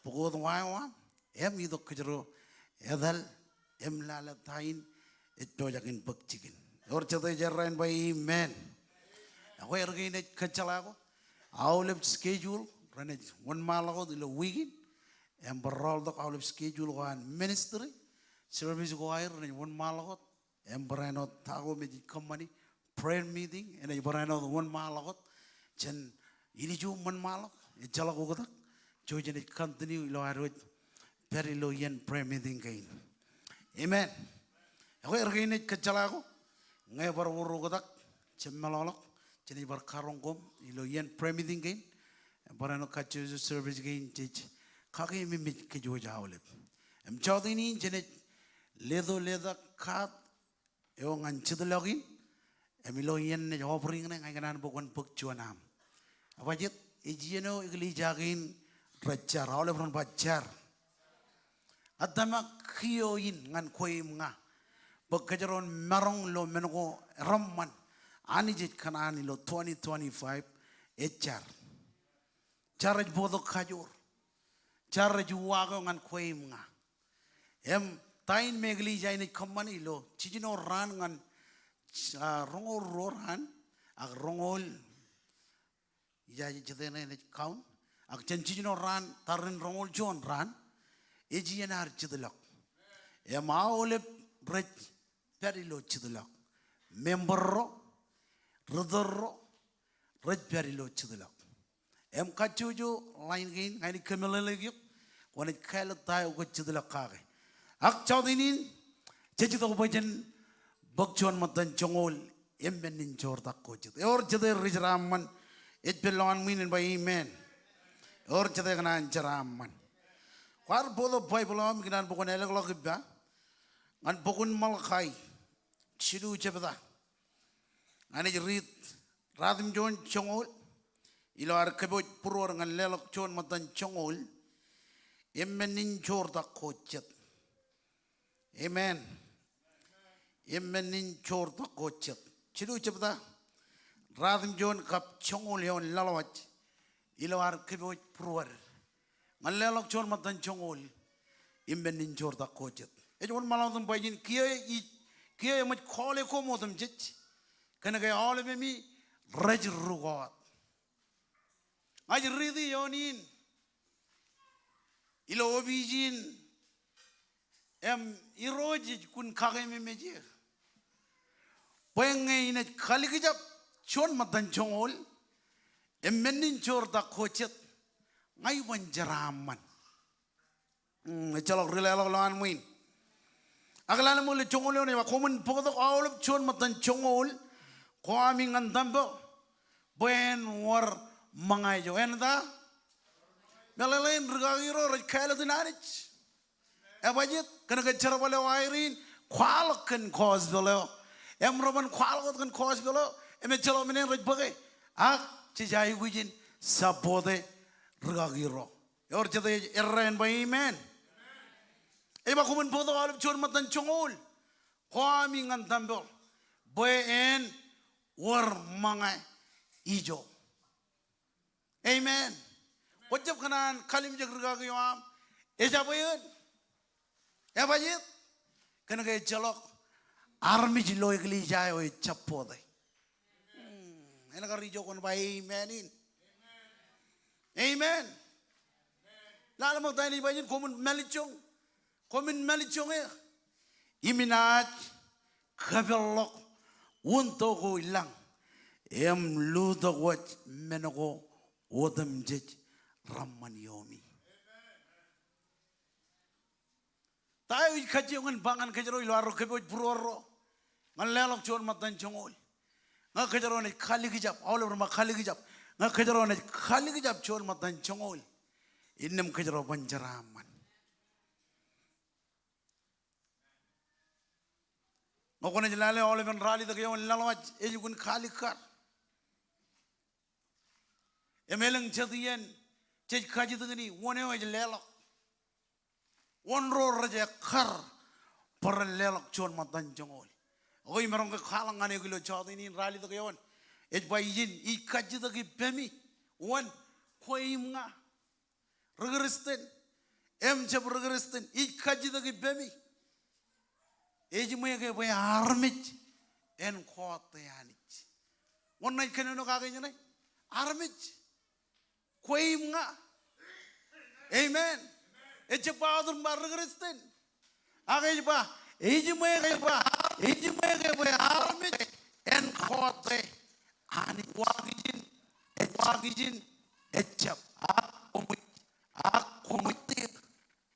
bōk wōt wa eo aṃ, im itok kōjro etal im lale ta in ej pojak in bōk jikin. Ewōr jet ej errā in ba amen. Ekwe, er kein ej kōjjeḷā ko aolep schedule renaaj wōnṃaanḷọk wōt ilo wiik in, im bar rọọltok aolep schedule ko an ministry, service ko aer renaaj wōnṃaanḷọk wōt. Im barāinwōt ta ko me jej kōṃṃani, prayer meeting, enaaj barāinwōt wōnṃaanḷọk wōt. Jān ilju wōnṃaanḷọk, ejjeḷọk oktak, jouj enaaj continue ilo ad wōj pād ilo iien prayer meeting kein. Amen. Ekwe, er kein ej kōjjeḷā ko, ñe bar wōr oktak, jab meḷọkḷọk, jenaaj bar karoñ koṃ ilo iien prayer meeting kein. Barāinwōt kajjojo service kein jej kakeememej kōj wōj aolep. Im jọteen in jenaaj leto letak kaat eo ñan jitlọk in, im ilo iien naaj offering ṇe ña ikōṇaan bwe kwōn bōk juon aṃ. Ebajjeet, ej iien eo eklejia kein rej jar, aolep ren ba jar. Ak tōmak kiiō in ñan kwe im ña bwe kōjro en maroñ ilo men ko reṃṃan Anij ej kōṇaan ilo twenty twenty-five ej jar. Jar ej bōktok kajoor. Jar ej uwaak eo ñan kwe im ña. Im ta in me eklejia in ej kōṃṃane ilo jiljino raan ñan, ah, roñoul ruo raan, ak roñoul, ij aje jet eṇ enaaj count, ak jān jiljino raan tarrin roñoul juon raan, ej iien ad jitlọk. Im aolep rej pād ilo jitlọk. Member ro, ritōl ro, rej pād ilo jitlọk. Im kajjojo line kein, ña inaaj kōmeḷeḷeik eok, kwōnaaj kāālōt ta eo kwōj jitlọk kake. Ak jọteen in, jej itok bwe jen bōk juon ṃōttan joñoul im men in joortak ko jet. Ewōr jete ri jeraaṃṃan ej pād lowaan ṃwiin en ba amen. Ewōr jete kōṇaan jeraaṃṃan. Kwaar bōktok Baibōḷ eo aṃ, ikōṇaan bwe kwōn ālọkḷọk ippa ñan bok in Malakai, jilu jebta. Ña ij riit Ratimjuon joñoul ilo ad kōpooj būruod ñan leḷọk juon ṃōttan joñoul, im men in joortak ko jet. Amen. Im men in joortak ko jet. Jilu jebta Ratimjuon kab joñoul eoon laḷwaj ilo ad kōpooj būruod ñan leḷọk juon ṃōttan joñoul, im men in joortak ko jet. Ej wōnṃaanḷọk im ba ijin, kiiō ij, kiiō eṃōj kọọle koṃ otemjej, kōnke aolepemi rej rūkọọt. Ña ij riiti eoon in ilo opiij in, im Irooj ej kun kakeememej eō bwe ñe inaaj kalikjab juon ṃōttan joñoul im men in joortak ko jet, ña iban jeraaṃṃan. Mm, ejjeḷọk ri leḷọk lowaan ṃwiin. Ak lale ṃōk ilo joñoul eoon ej ba, koṃwin bōktok aolep juon ṃōttan joñoul ko ami ñan tempel bwe en wōr ṃōñā ijo. En ta? Meḷeḷein, rūkaki ro rej kāālōt in Anij. Ebajeet? Kōnke jerbal eo aer in kwaḷọk kōn gospel eo. Im reban kwaḷọk wōt kōn gospel eo, im ejjeḷọk men eṇ rej bōke. Ak jej aikuj in support e rūkaki ro. Ewōr jet ej errā en ba amen? Ej ba koṃwin bōktok aolep juon ṃōttan joñoul ko ami ñan tempel bwe en wōr ṃōñā ijo. Amen. Kwōjab kōṇaan kalimjek rūkaki eo aṃ, ejabwe eō. Ebajeet? Kōnke ejjeḷọk armej ilo eklejia eo ej support e. Hmm, en kar ijo kwōn ba amen in. Amen. Lale ṃōk ta in ej ba ijin, koṃwin mālejjoñ. Koṃwin mālejjoñ eō. Im inaaj kōpeḷḷọk wūntō ko i lañ im lutōkwōj men ko otemjej reṃṃan ioomi. Ta eo ij kajjioñ in ba ñan kōjro ilo arro kōpooj būruorro ñan leḷọk juon ṃōttan joñoul? Ñe kōjro naaj kalikjab, aolep ri ṃōk kalikjab. Ñe kōjro naaj kalikjab juon ṃōttan joñoul, innām kōjro ban jeraaṃṃan. Ñe kwōnaaj lale aolepen ralitōk eo in laḷwaj ej kun kalikkar. Im elōñ jet iien jej kajjitōkini wōn eo ej leḷọk. Wōn ro rej ekkar bwe ren leḷọk juon ṃōttan joñoul? Ak imaroñ ke kwaḷọk ñan eok ilo jota in, ralitōk eo in ej ba ijin, ij kajjitōk ippemi. Wōn? Kwe im ña. Ri Kristian im jab ri Kristian, ij kajjitōk ippemi. Ejiṃwe ke bwe armej en kọọte Anij? Wōn naaj kōnono kake ijeṇe? Armej. Kwe im ña. Amen. Ejjab ba wōt im ba ri Kristian. Ak ej ba, ejiṃwe ke ba, ejiṃwe ke bwe armej en kọọte Anij. Uwaak ijin, uwaak ijin, ejjab. Ak koṃij, ak koṃij,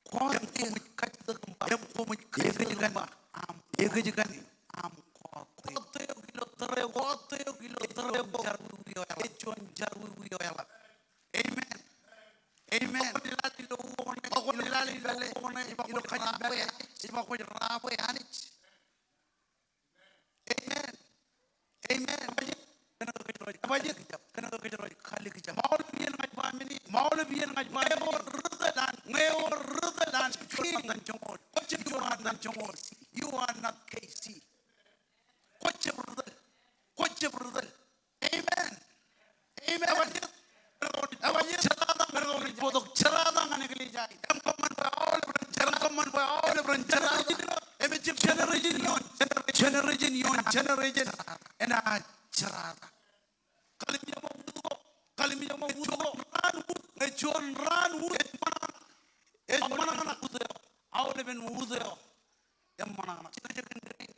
koṃij kajjitōk im koṃij kajjitōk im ba, ekōjkan, ekōjkan aṃ kọọte. Kọọte eok ilo tōre, kọọte eok ilo tōre eo, jar wiwi eo eḷap. Ej juon jar wiwi eo eḷap. Amen. Amen. Ak kwōn lale ilo uwok ṇe, ak kwōn lale ilo uwok ṇe, ilo kajin pād, ej ba kwōj rabwe Anij. Amen. Amen. Ebajeet? Kōnke kōjro ej kalikjab. Kōnke kōjro ej kalikjab. Im aolep iien ña ij ba men in. Im aolep iien ña ij ba men in. Ñe ewōr ri tōl an, ñe ewōr ri tōl an, kwōjab juon ṃōttan joñoul. Kwōjab juon ṃōttan joñoul. You are not K C. Kwōjab ri tōl. Kwōjab ri tōl. Amen. Amen. Ebajeet? Ebajeet? Jerata, bōktok jerata ñan eklejia in. Im kōṃṃan bwe aolep ren jerata. Im kōṃṃan bwe aolep ren jerata. Im ejjab generation ioon generation ioon generation enaaj jerata. Kallimjek ṃōk wūd ko. Kallimjek ṃōk wūd ko. Juon raan wūd. Ñe juon raan wūd ej ṃōṇōṇō, ej ṃōṇōṇō wūd eo. Aolepen wūd eo eṃṃan ṇe. Jekjek in dein.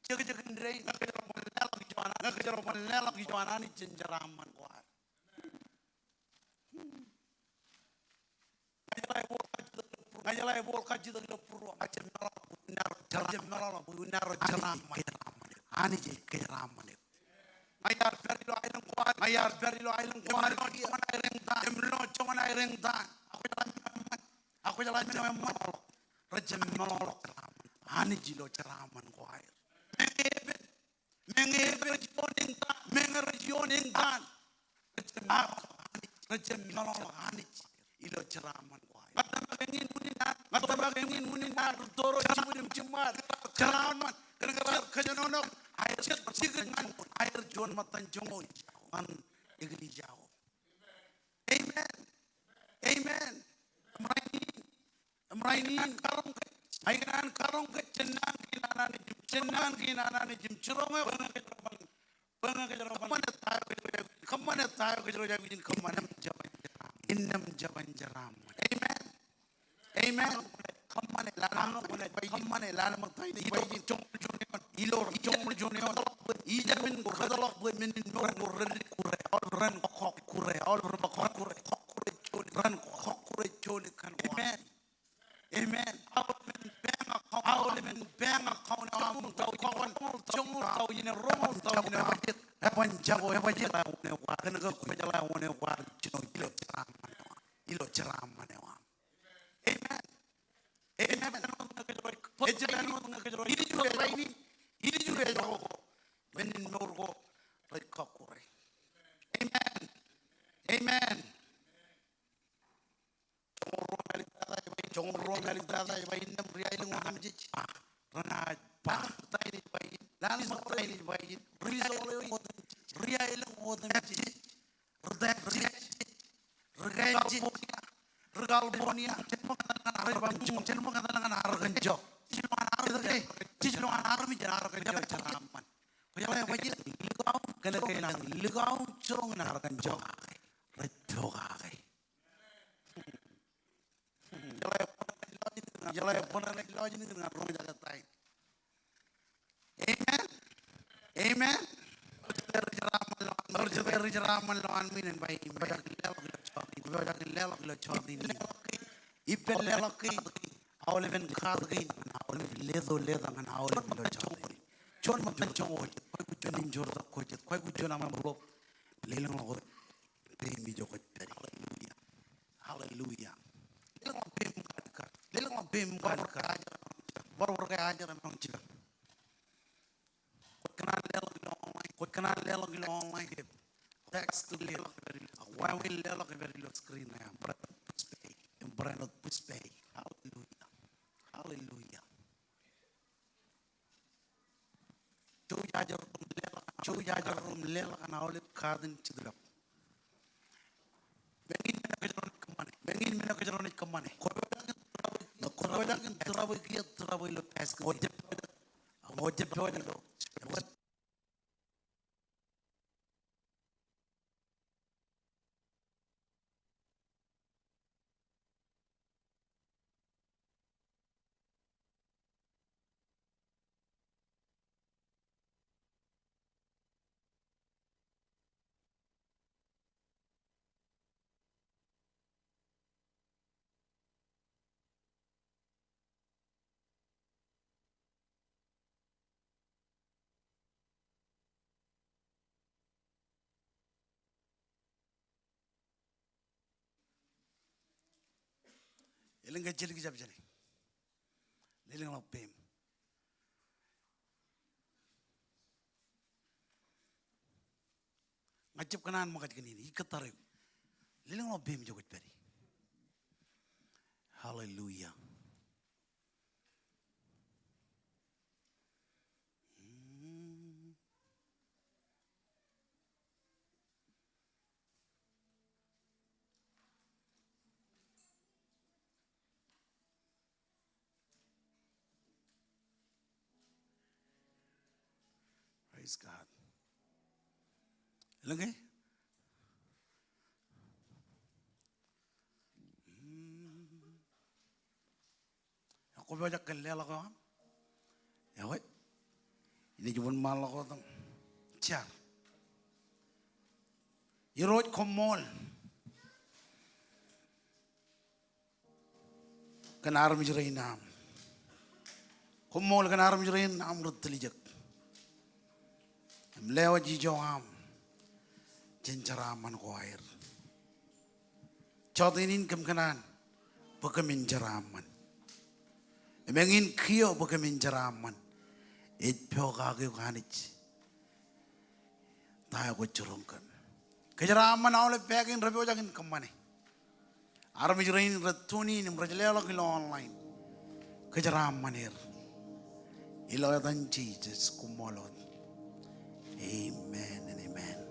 Jekjek in dein. Ñe kōjro ban leḷọk ijo an Anij. Ñe kōjro ban leḷọk ijo an Anij, jen jeraaṃṃan ko ad. Ña ijeḷā ebooḷ kajjitōk ilo būruōṃ. Ña ijeḷā ebooḷ kajjitōk ilo būruōṃ. Ña ij meḷọkḷọk bwe inaaj ro jeraaṃṃan. Ña ij meḷọkḷọk bwe inaaj ro jeraaṃṃan. Anij ej kōjeraaṃṃan eok. Ña iar pād ilo aelōñ ko ad. Ña iar pād ilo aelōñ ko ad. Im lo joñan aer eñtaan. Im lo joñan aer eñtaan. Ak kwōjeḷā men eo eṃṃan. Ak kwōjeḷā men eo eṃṃan. Rej jab meḷọkḷọk Anij ilo jeraaṃṃan ko aer. Meñe epen, Meñe rej ioon eñtaan, meñe rej ioon eñtaan, rej jab meḷọkḷọk Anij ilo jeraaṃṃan ko aer. Ña tōmak eñin unin ad, ña tōmak eñin unin ad, rūtto ro jibwid im jiṃṃaad, jeraaṃṃan, kōnke raar kōjenolọk aer jet jikid ñan aer juon ṃōttan joñoul ñan eklejia ko. Amen. Amen. Im rainin, im rainin karoñ ke, ij kōṇaan karoñ ke, jen naan kein an Anij im, jen naan kein an Anij im jiroñ eok bwe ñe kōjro ban, bwe ñe kōjro ban kōṃṃane ta eo kōjro aikuj in kōṃṃane. Innām jeban jeraaṃṃan. Amen. Amen. Kōṃṃane lale, kōṃṃane lale ṃōk ta in ej ba ijin, joñoul juon eoon, ilo joñoul juon eoon. Ijemin kōtḷọk bwe men in mour ko ren kure, aolep ren kọkkure, aolep ren kọkkure, kọkkure joḷọk, ren kọkkure joḷọk kōn ko. Amen. Amen. Aolep men bank account, aolep men bank account eo aṃ, joñoul tọujin, joñoul tọujin, roñoul tọujin eo aṃ, eban jako, eban jako, eban jako, kōnke kwōjeḷā wōn eo kwaar jino ilo jeraaṃṃan eo aṃ, ilo jeraaṃṃan eo aṃ. Amen. Amen. Ejjab āinwōt ñe kōjro ilju eo rainin, ilju eo ko, men in mour ko rej kọkkure. Amen. Amen. Joñoul ruo im āliktata ej ba, joñoul ruo im āliktata ej ba, innām ri-aelōñ otemjej renaaj ba, ta in ej ba ijin, lale ṃōk ta in ej ba ijin, ri-aelōñ otemjej, ri-aelōñ otemjej, ri-tepjej, ri-kaeljej, ri-California, ri-California, jen ṃōk etal ñan Ar, jen ṃōk etal ñan Arkansas. Jej lo an armej, jej lo an armej in Arkansas jeraaṃṃan. Kwōjeḷā ej ba ijin, likao, kōnke enañin likao jiroñ in Arkansas rej pokake. Jeḷā bōran ej lọjilñōn kōn ñan roñjake ta in. Amen. Amen. Ri jeraaṃṃan lowaan ṃwiin en ba, amen. Kwōpojak in leḷọk ilo jọteen in. Ippān leḷọk kein, aolepen kaat kein, aolep leto leta ñan aolep ilo jọteen in. Juon ṃōttan joñoul, kwōj aikuj juon envelope, kwōj aikuj juon envelope. Lelōñḷọk wōt peiṃ ijo kwōj pād ie. Hallelujah. Hallelujah. Lelōñḷọk peiṃ im kwaḷọk kaat. Lelōñḷọk peiṃ im kwaḷọk kaat. Bar wōr ke ajri emaroñ jipañ. Kwōj kōṇaan leḷọk ilo online. Kwōj kōṇaan leḷọk ilo online. Text to leḷọk. Ak wāween leḷọk ilo screen eo aṃ. Barāinwōt puspei. Im barāinwōt puspei. Hallelujah. Hallelujah. Jouj ajri ro im leḷọk, jouj ajri ro im leḷọk an aolep kaat in Jetōb. Meñin men eo kōjro naaj kōṃṃane. Meñin men eo kōjro naaj kōṃṃane. Kwōpojak in tūrabwe kiiō, tūrabwe kiiō, tūrabwe ilo basket. Kwōjab, kwōjab ilo. Elōñ ke jidik jab jāne. Lelōñḷọk peiṃ. Ña ij jab kōṇaan ṃōkaj kōn in, ij kōttar eok. Lelōñḷọk peiṃ ijo kwōj pād ie. Hallelujah. Praise God. Elōñ ke? Kwōpojak kōn leḷọk eo aṃ? Ewi. Inaaj wōnṃaanḷọk wōt im jar. Irooj, koṃṃool kōn armej rein aṃ. Koṃṃool kōn armej rein aṃ rej tiljek im lewōj ijo aṃ jān jeraaṃṃan ko aer. Jọteen in kōm kōṇaan bwe kōmin jeraaṃṃan. Im eñin kiiō bwe kōmin jeraaṃṃan ej pokake eok Anij ta eo kwōj jiroñ kōn. Kōjeraaṃṃan aolep pāāk in rej pojak in kōṃṃane. Armej rein rej tune in im rej leḷọk ilo online, kōjeraaṃṃan er. Ilo etan Jisōs, koṃṃool wōt. Amen and amen.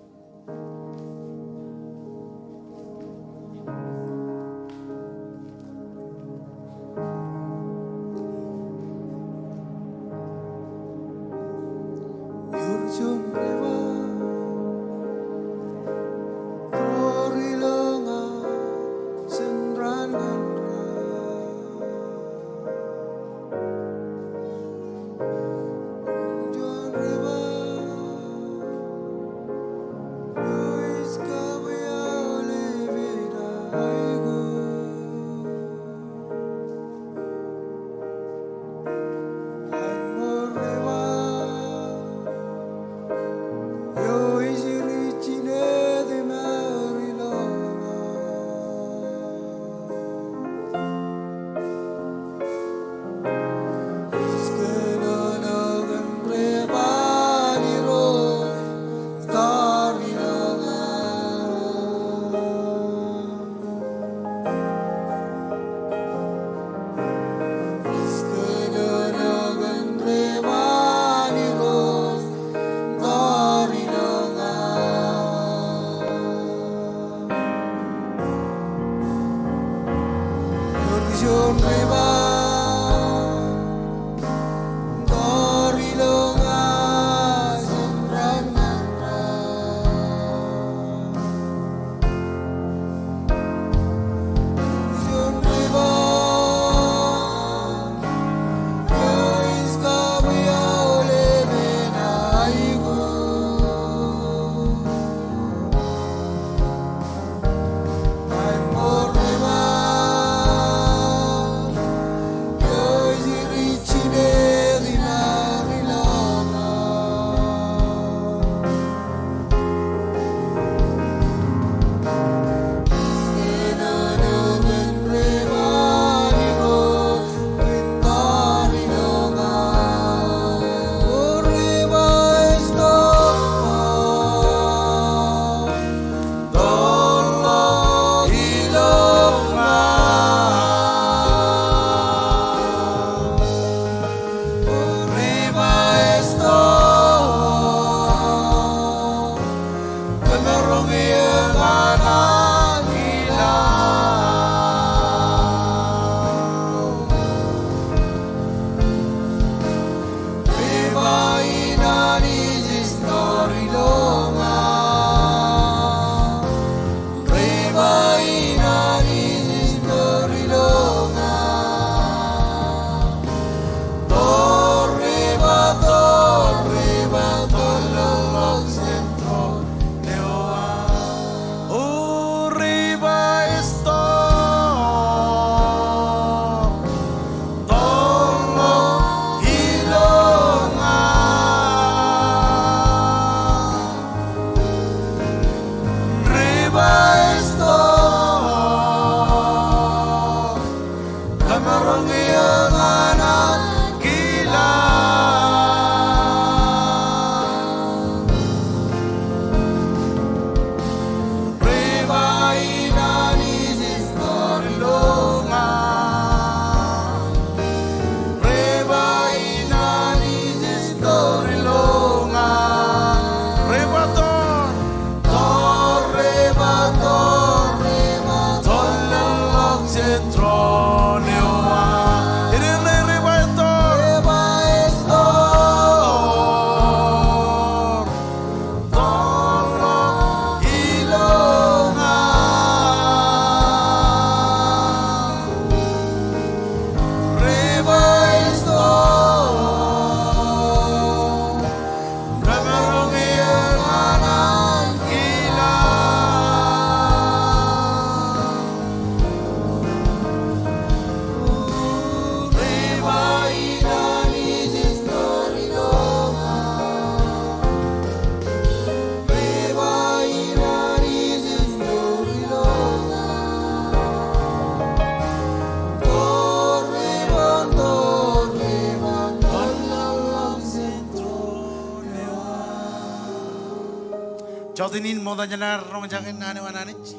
Jota in ṃokta jān ad roñjake naan eo an Anij.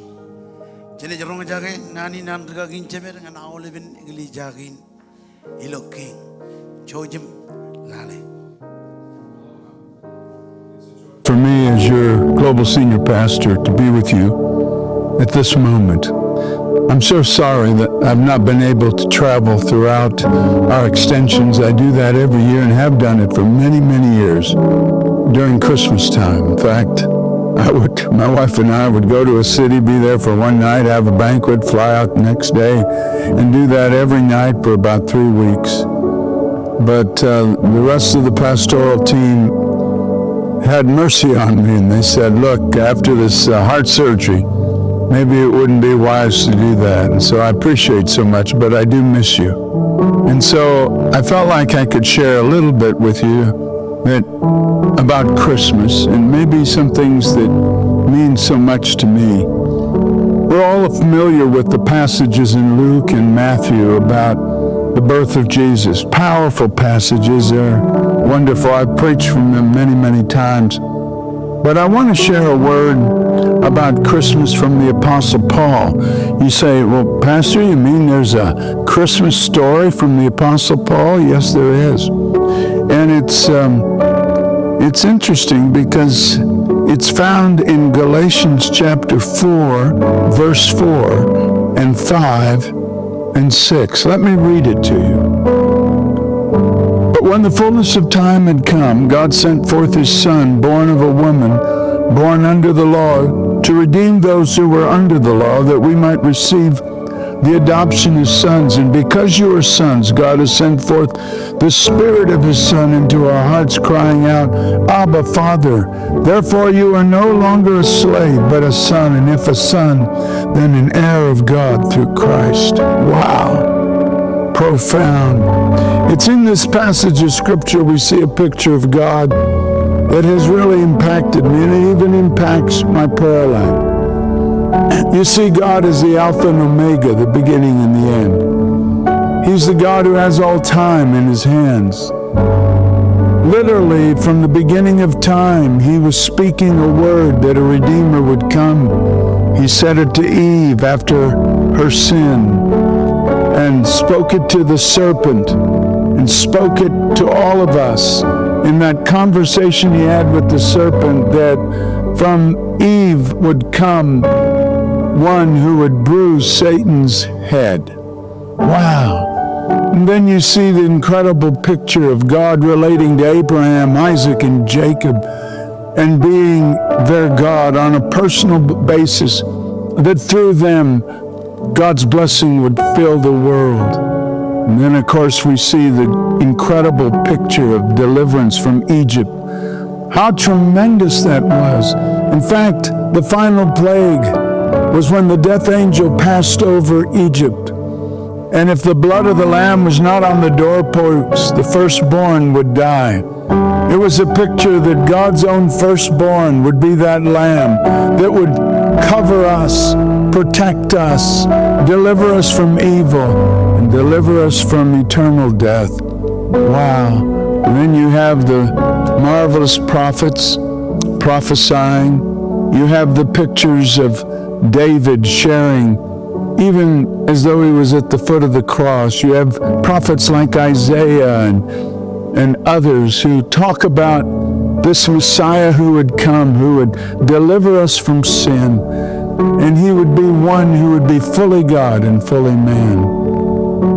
Jenaaj roñjake naan in an rūkaki in jemed ñan aolepen eklejia kein ilo kiiñ. Jouj im lale. For me, as your global senior pastor, to be with you at this moment. I'm so sorry that I've not been able to travel throughout our extensions. I do that every year and have done it for many, many years during Christmas time. In fact, I would, my wife and I would go to a city, be there for one night, have a banquet, fly out the next day, and do that every night for about three weeks. But, uh, the rest of the pastoral team had mercy on me, and they said, "Look, after this, uh, heart surgery, maybe it wouldn't be wise to do that." And so I appreciate so much, but I do miss you. And so I felt like I could share a little bit with you that about Christmas and maybe some things that mean so much to me. We're all familiar with the passages in Luke and Matthew about the birth of Jesus. Powerful passages. They're wonderful. I've preached from them many, many times. But I want to share a word about Christmas from the Apostle Paul. You say, "Well, Pastor, you mean there's a Christmas story from the Apostle Paul?" Yes, there is. And it's, um, it's interesting because it's found in Galatians chapter four, verse four and five and six. Let me read it to you. But when the fullness of time had come, God sent forth his Son, born of a woman, born under the law, to redeem those who were under the law, that we might receive the adoption as sons. And because you are sons, God has sent forth the Spirit of his Son into our hearts, crying out, "Abba, Father." Therefore, you are no longer a slave, but a son, and if a son, then an heir of God through Christ. Wow. Profound. It's in this passage of Scripture we see a picture of God that has really impacted me, and it even impacts my prayer life. You see, God is the Alpha and Omega, the beginning and the end. He's the God who has all time in his hands. Literally, from the beginning of time, he was speaking a word that a Redeemer would come. He said it to Eve after her sin, and spoke it to the serpent, and spoke it to all of us in that conversation he had with the serpent, that from Eve would come one who would bruise Satan's head. Wow. And then you see the incredible picture of God relating to Abraham, Isaac, and Jacob, and being their God on a personal b-, basis, that through them, God's blessing would fill the world. And then, of course, we see the incredible picture of deliverance from Egypt. How tremendous that was. In fact, the final plague was when the death angel passed over Egypt. And if the blood of the lamb was not on the doorposts, the firstborn would die. It was a picture that God's own firstborn would be that lamb that would cover us, protect us, deliver us from evil, and deliver us from eternal death. Wow. And then you have the marvelous prophets prophesying. You have the pictures of David sharing, even as though he was at the foot of the cross. You have prophets like Isaiah and, and others who talk about this Messiah who would come, who would deliver us from sin, and he would be one who would be fully God and fully man.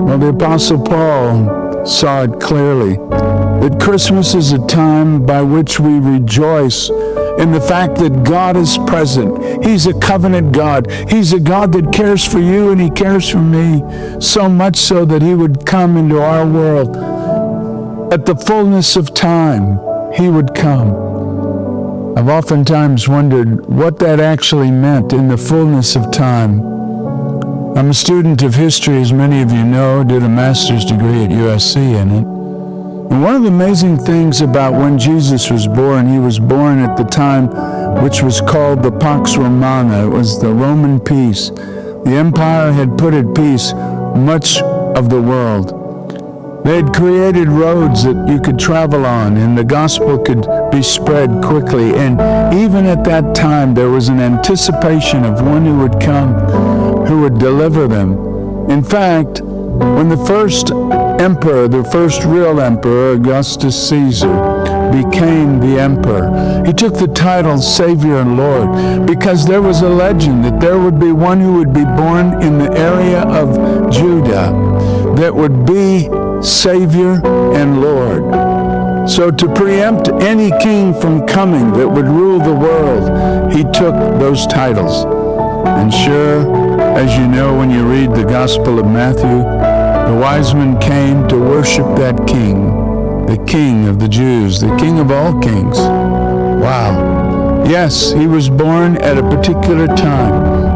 Well, the Apostle Paul saw it clearly that Christmas is a time by which we rejoice in the fact that God is present. He's a covenant God. He's a God that cares for you and he cares for me, so much so that he would come into our world. At the fullness of time, he would come. I've oftentimes wondered what that actually meant, "in the fullness of time." I'm a student of history, as many of you know, did a master's degree at U S C in it. And one of the amazing things about when Jesus was born, he was born at the time which was called the Pax Romana. It was the Roman peace. The empire had put at peace much of the world. They had created roads that you could travel on, and the gospel could be spread quickly. And even at that time, there was an anticipation of one who would come, who would deliver them. In fact, when the first emperor, the first real emperor, Augustus Caesar, became the emperor, he took the title Savior and Lord because there was a legend that there would be one who would be born in the area of Judah that would be Savior and Lord. So, to preempt any king from coming that would rule the world, he took those titles. And sure, as you know, when you read the Gospel of Matthew, the wise men came to worship that king, the King of the Jews, the King of all kings. Wow. Yes, he was born at a particular time.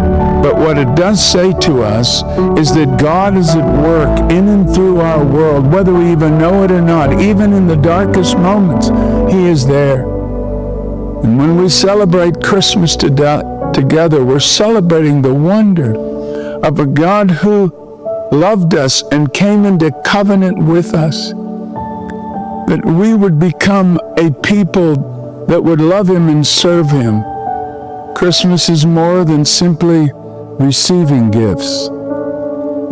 But what it does say to us is that God is at work in and through our world, whether we even know it or not, even in the darkest moments, he is there. And when we celebrate Christmas today, together, we're celebrating the wonder of a God who loved us and came into covenant with us, that we would become a people that would love him and serve him. Christmas is more than simply receiving gifts.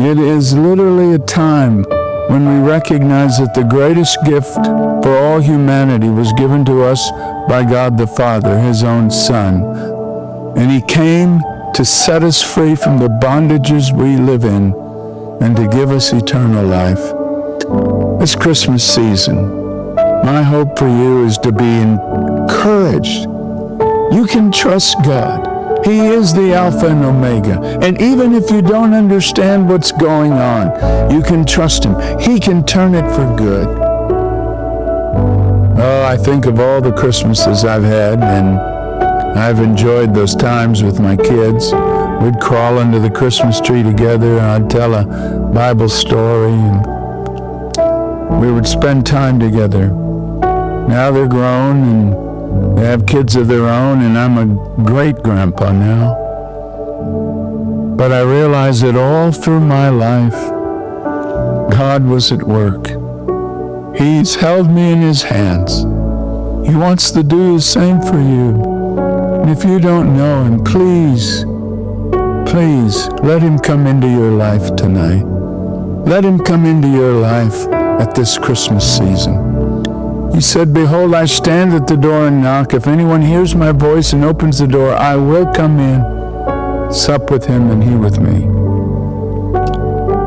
It is literally a time when we recognize that the greatest gift for all humanity was given to us by God the Father, his own Son. And he came to set us free from the bondages we live in and to give us eternal life. This Christmas season, my hope for you is to be encouraged. You can trust God. He is the Alpha and Omega. And even if you don't understand what's going on, you can trust him. He can turn it for good. Oh, I think of all the Christmases I've had, and I've enjoyed those times with my kids. We'd crawl under the Christmas tree together, and I'd tell a Bible story, and we would spend time together. Now they're grown, and they have kids of their own, and I'm a great grandpa now. But I realize that all through my life, God was at work. He's held me in his hands. He wants to do the same for you. And if you don't know him, please, please let him come into your life tonight. Let him come into your life at this Christmas season. He said, "Behold, I stand at the door and knock. If anyone hears my voice and opens the door, I will come in, sup with him and he with me."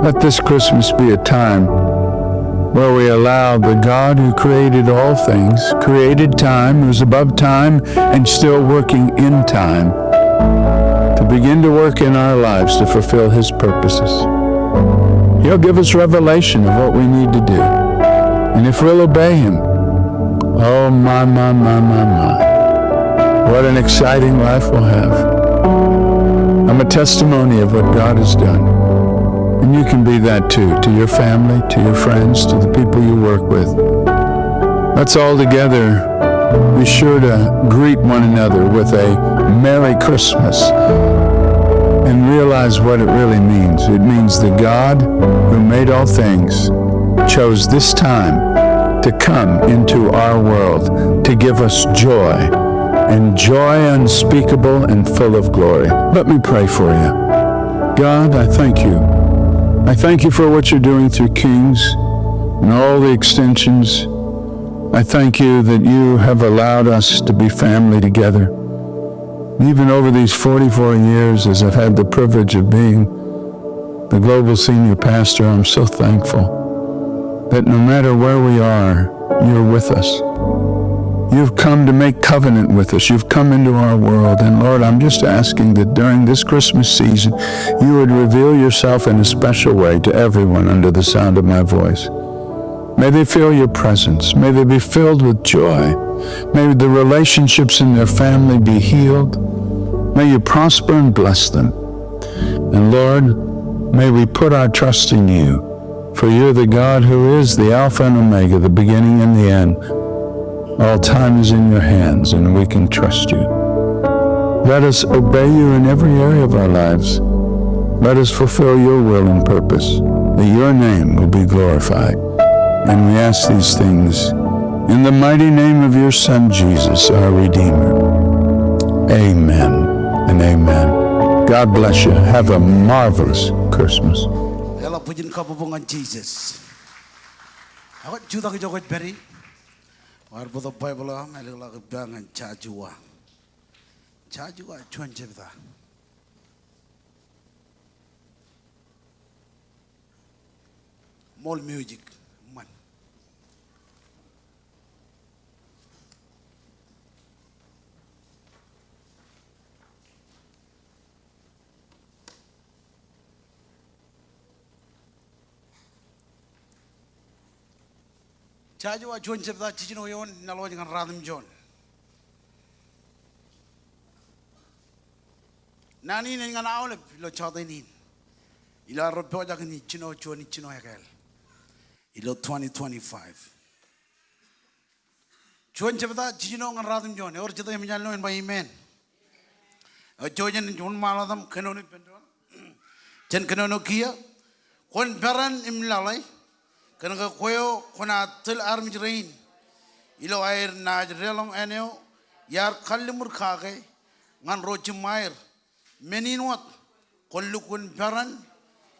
Let this Christmas be a time where we allow the God who created all things, created time, who's above time, and still working in time, to begin to work in our lives to fulfill his purposes. He'll give us revelation of what we need to do. And if we'll obey him, oh my, my, my, my, my. What an exciting life we'll have. I'm a testimony of what God has done. And you can be that too, to your family, to your friends, to the people you work with. Let's all together be sure to greet one another with a Merry Christmas and realize what it really means. It means that God, who made all things, chose this time to come into our world to give us joy, and joy unspeakable and full of glory. Let me pray for you. God, I thank you. I thank you for what you're doing through Kings and all the extensions. I thank you that you have allowed us to be family together. Even over these forty-four years, as I've had the privilege of being the global senior pastor, I'm so thankful that no matter where we are, you're with us. You've come to make covenant with us. You've come into our world. And Lord, I'm just asking that during this Christmas season, you would reveal yourself in a special way to everyone under the sound of my voice. May they feel your presence. May they be filled with joy. May the relationships in their family be healed. May you prosper and bless them. And Lord, may we put our trust in you, for you're the God who is the Alpha and Omega, the beginning and the end. All time is in your hands, and we can trust you. Let us obey you in every area of our lives. Let us fulfill your will and purpose, that your name will be glorified. And we ask these things in the mighty name of your Son, Jesus, our Redeemer. Amen and amen. God bless you. Have a marvelous Christmas. Eḷap bwijin kabbokbok ñan Jisōs. Ak jutak ijo kwōj pād ie. Kwaar bōktok Baibōḷ eo aṃ, ālōkḷọk ippa ñan Joshua. Joshua juon jebta. Ṃool music, ṃan. Joshua juon jebta jiljino eoon, laḷ wōj ñan ratimjuon. Naan in ej ñan aolep ilo jọteen in. Ilo arro pojak in ijjino juon ijjino ekāāl ilo twenty twenty-five. Juon jebta jiljino ñan ratimjuon. Ewōr jet eo emōj ilo en ba amen. Eo, jouj jen wōnṃaanḷọk etaṃ kōnono ippān doon. Jen kōnono kiiō. Kwōn peran im laḷe, kōnke kwe eo kwōnaaj tōl armej rein ilo aer naaj deḷọñ āne eo iar kalliṃur kake ñan ro jiṃṃaer. Men in wōt, kwōn lukkuun peran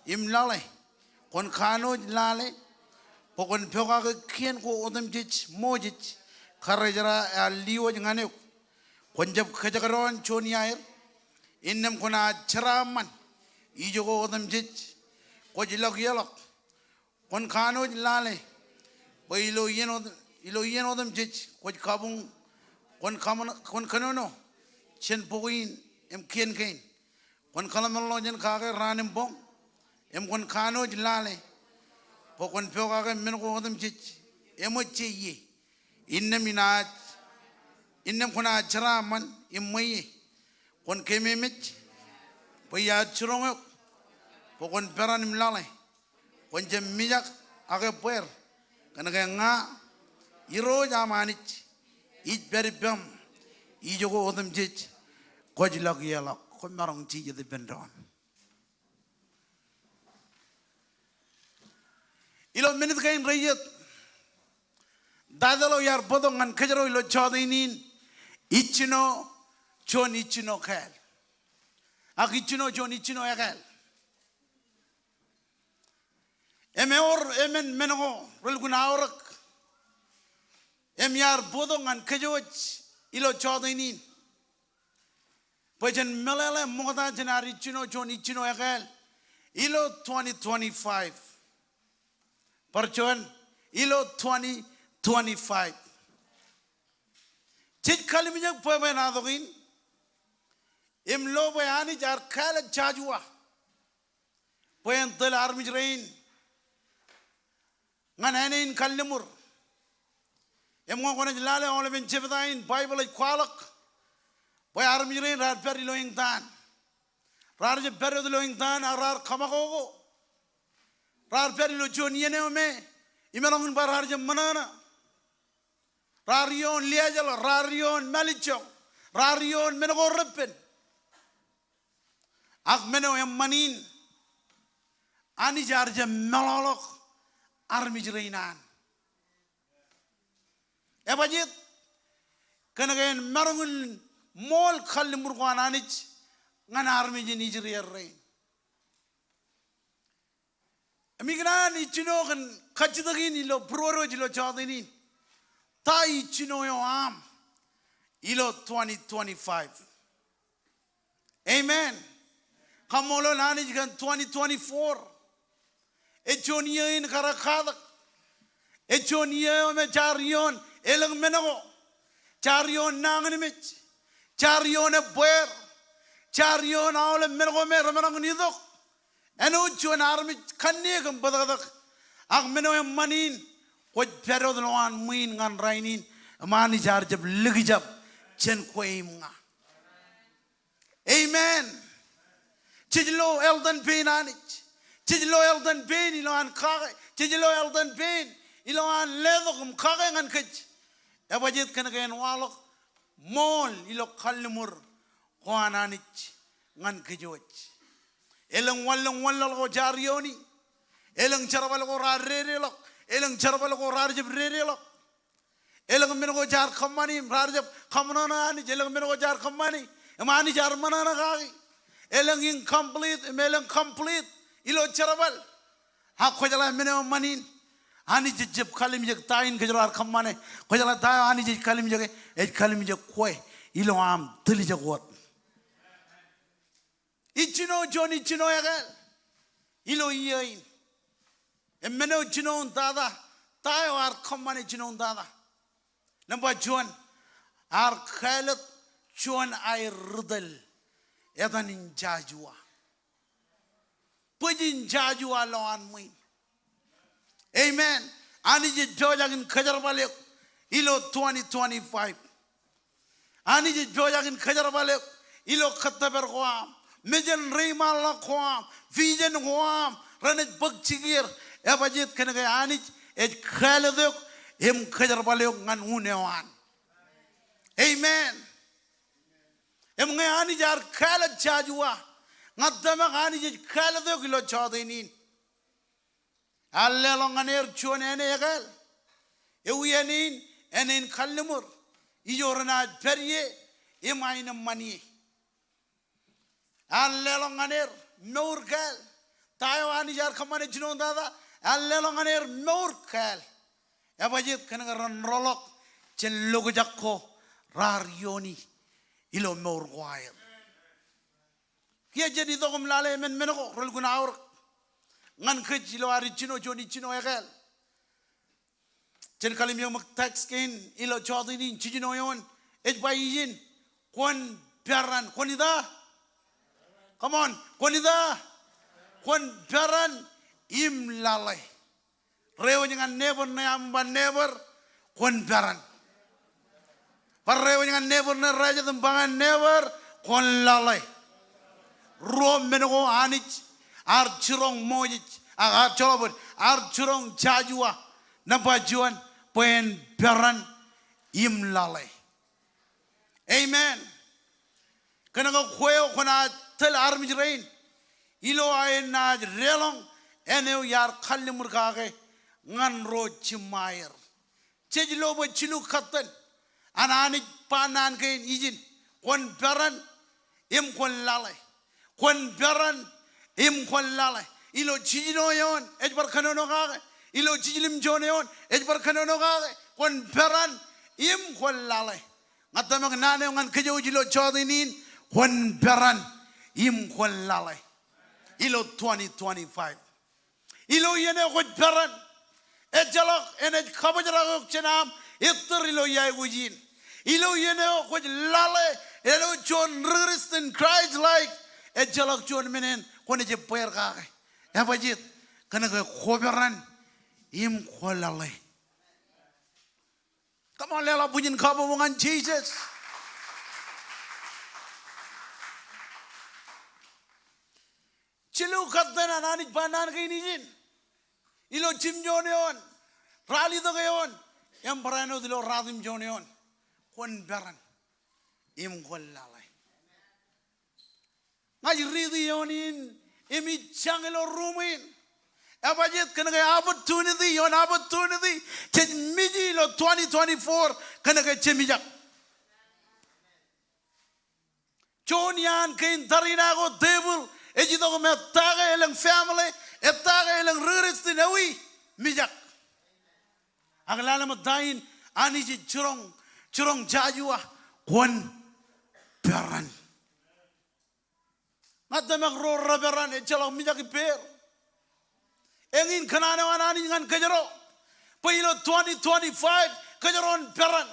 im laḷe, kwōn kanooj lale, bwe kwōn pokake kien ko otemjej Moses karijerā ear liwōj ñan eok. Kwōn jab kōjekdọọn juon iaer, innām kwōnaaj jeraaṃṃan ijoko otemjej kwōj lọk ieḷọk. Kwōn kanooj lale bwe ilo iien ot-, ilo iien otemjej kwōj kabuñ, kwōn kaṃōn-, kwōn kōnono jān bok in im kien kein. Kwōn kōḷmānḷọkjeṇ kake raan im boñ, im kwōn kanooj lale bwe kwōn pokake men ko otemjej eṃōj je ie. Innām inaaj, innām kwōnaaj jeraaṃṃan im ṃweiie. Kwōn keememej bwe iar jiroñ eok bwe kwōn peran im laḷe. Kwōn jab mijak ak ebbeer, kōnke ña, Irooj aṃ Anij, ij pād ippaṃ ijoko otemjej kwōj lọk ieḷọk. Koṃ maroñ jijet ippān doon. Ilo minit kein reiiet, title eo iar bōktok ñan kōjro ilo jọteen in, ijjino juon ijjino kāāl. Ak ijjino juon ijjino ekāāl. Im ewōr emān men ko relukkuun aorōk im iar bōktok ñan kōjwōj ilo jọteen in bwe jen meḷeḷe ṃokta jān ad ijjino juon ijjino ekāāl ilo twenty twenty-five. Bar juon, ilo twenty twenty-five. Jej kallimjek bwebwenato in im lo bwe Anij ear kāālōt Joshua bwe en tōl armej rein ñan āne in kalliṃur. Im ñe kwōnaaj lale aolepen jebta in Baibōḷ ej kwaḷọk bwe armej rein raar pād ilo eñtaan. Raar jab pād wōt ilo eñtaan ak raar kaṃakoko. Raar pād ilo juon iien eo me imaroñ in ba raar jab ṃōṇōṇō. Raar ioon liaajḷọk, raar ioon mālejjoñ, raar ioon men ko reppen. Ak men eo eṃṃan in, Anij ear jab meḷọkḷọk armej rein an. Ebajjeet? Kōnke en maroñ in ṃool kalliṃur ko an Anij ñan armej in Israel rein. Im ikōṇaan ijjino kōn kajjitōk in ilo būruod eo ej ilo jọteen in. Ta ijjino eo aṃ ilo twenty twenty-five? Amen. Kaṃṃoolol Anij kōn twenty twenty-four. Ej juon iiō in kar katak. Ej juon iiō eo me jaar ioon elōñ men ko. Jaar ioon nañinmej. Jaar ioon ebbeer. Jaar ioon aolep men ko me remaroñ in itok. Āinwōt juon armej kanniōk im bōtōktōk. Ak men eo eṃṃan in, kwōj pād wōt ilowaan ṃwiin ñan rainin. Im Anij ear jab likjab jān kwe im ña. Amen. Jej lo eltan pein Anij. Jej lo eltan pein ilowaan kake. Jej lo eltan pein ilowaan letok im kake ñan kōj. Ebajjeet? Kōnke en waḷọk ṃool ilo kalliṃur ko an Anij ñan kōjwōj. Elōñ wanlōñ wanlaḷ ko jaar iooni. Elōñ jerbal ko raar dedeḷọk. Elōñ jerbal ko raar jab dedeḷọk. Elōñ men ko jaar kōṃṃani im raar jab kaṃōṇōṇō Anij. Elōñ men ko jaar kōṃṃani im Anij ear ṃōṇōṇō kaki. Elōñ incomplete im elōñ complete ilo jerbal. Ak kwōjeḷā men eo ṃan in, Anij ejjab kalimjek ta in kōjro ar kōṃṃane. Kwōjeḷā ta eo Anij ej kalimjeke? Ej kalimjek kwe ilo aṃ tiljek wōt. Ijjino juon ijjino ekāāl ilo iiō in. Im men eo jinoin tata, ta eo ear kōṃṃane jinoin tata? Nōṃba juon, ear kāālōt juon aer ri tōl etan in Joshua. Bwijin Joshua lowaan ṃwiin. Amen. Anij ej pojak in kōjerbal eok ilo twenty twenty-five. Anij ej pojak in kōjerbal eok ilo kōttōpar ko aṃ, mejān reiṃaanḷọk ko aṃ, vision ko aṃ renaaj bōk jikier. Ebajjeet? Kōnke Anij ej kāālōt eok im kōjerbal eok ñan un eo an. Amen. Im ñe Anij ear kāālōt Joshua, ña tōmak Anij ej kāālōt eok ilo jọteen in. Ear leḷọk ñan er juon āne ekāāl. Ewi āne in? Āne in kalliṃur. Ijo renaaj pād ie im aenōṃṃan ie. Ear leḷọk ñan er mour kāāl. Ta eo Anij ear kōṃṃane jinoin tata? Ear leḷọk ñan er mour kāāl. Ebajjeet? Kōnke ren roḷọk jān lokjak ko raar iooni ilo mour ko aer. Kiiō jen itok im lale emān men ko relukkuun aorōk ñan kōj ilo ad ijjino juon ijjino ekāāl. Jen kallimjek ṃōk text kein ilo jọteen in, jijino eoon ej ba ijin, kwōn peran. Kwōn ita? Come on, kwōn ita? Kwōn peran im lale. Reiwōj ñan neighbor ṇe aṃ im ba, neighbor, kwōn peran. Bar reiwōj ñan neighbor ṇe rājet im ba ñan neighbor, kwōn lale. Ruo men ko Anij ear jiroñ Moses, a, ear, joḷọk bōd, ear jiroñ Joshua. Nōṃba juon, bwe en peran im lale. Amen. Kōnke kwe eo kwōnaaj tōl armej rein ilo aer naaj deḷọñ āne eo iar kalliṃur kake ñan ro jiṃṃaer. Jej lo bwe jilu katten an Anij ba naan kein ijin, kwōn peran im kwōn lale. Kwōn peran im kwōn lale. Ilo jijino eoon ej bar kōnono kake. Ilo jiljilimjuon eoon ej bar kōnono kake. Kwōn peran im kwōn lale. Ña tōmak naan eo ñan kōj wōj ilo jọteen in, kwōn peran im kwōn lale ilo twenty twenty-five. Ilo iien eo kwōj peran, ejjeḷọk enaaj kabōjrak eok jān aṃ ettōr ilo iāekwōj in. Ilo iien eo kwōj lale, ilo juon ri Christian, Christ-like, ejjeḷọk juon men eṇ kwōnaaj ebbeer kake. Ebajjeet? Kōnke kwō peran im kwō lale. Come on, leḷọk bwijin kabbokbok ñan Jisōs. Jilu katten an Anij ba naan kein ijin. Ilo jimjuon eoon, ralitōk eoon, im barāinwōt ilo ratimjuon eoon. Kwōn peran im kwōn lale. Ña ij riiti eoon in im ij jañ ilo ruuṃ in. Ebajjeet? Kōnke opportunity ioon opportunity jej miji ilo twenty twenty-four, kōnke jemijak. Juon iaan kein tariṇae ko, devil ej itok im ettā ke elōñ family, ettā ke elōñ ri Kristian ewi, mijak. Ak lale ṃōk ta in Anij ej jiroñ, jiroñ Joshua, kwōn peran. Ña tōmak ro reperan, ejjeḷọk mijak ippāer. Eñin kōṇaan eo an Anij ñan kōjro, bwe ilo twenty twenty-five kōjro en peran.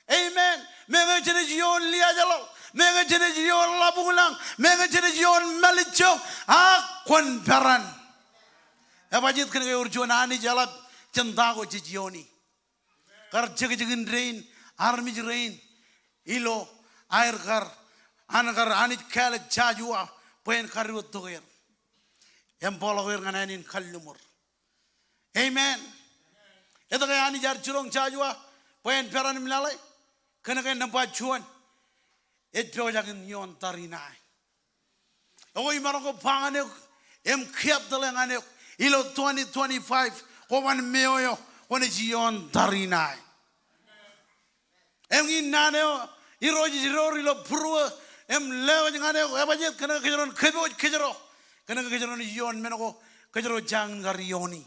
Amen. Meñe jenaaj ioon liaajḷọk, meñe jenaaj ioon ḷapukḷañ, meñe jenaaj ioon mālejjoñ, ak kwōn peran. Ebajjeet? Kōnke ewōr juon Anij eḷap jān ta ko jej iooni. Kar jekjekin dein armej rein ilo aer kar, an kar Anij kāālōt Joshua bwe en kadiwōjtok er im bōkḷọk er ñan āne in kalliṃur. Amen. Etke Anij ear jiroñ Joshua bwe en peran im lale? Kōnke nōṃba juon, ej pojak in ioon tariṇae. Ekwe imaroñ ke ba ñan eok im kiabtōḷe ñan eok ilo twenty twenty-five, Kwōban meo eo, kwōnaaj ioon tariṇae. Eñin naan eo Irooj ej door ilo būruō im lewōj ñan eok, ebajjeet, kōnke kōjro en kōpooj kōjro. Kōnke kōjro en ioon men ko kōjro jañin kar iooni.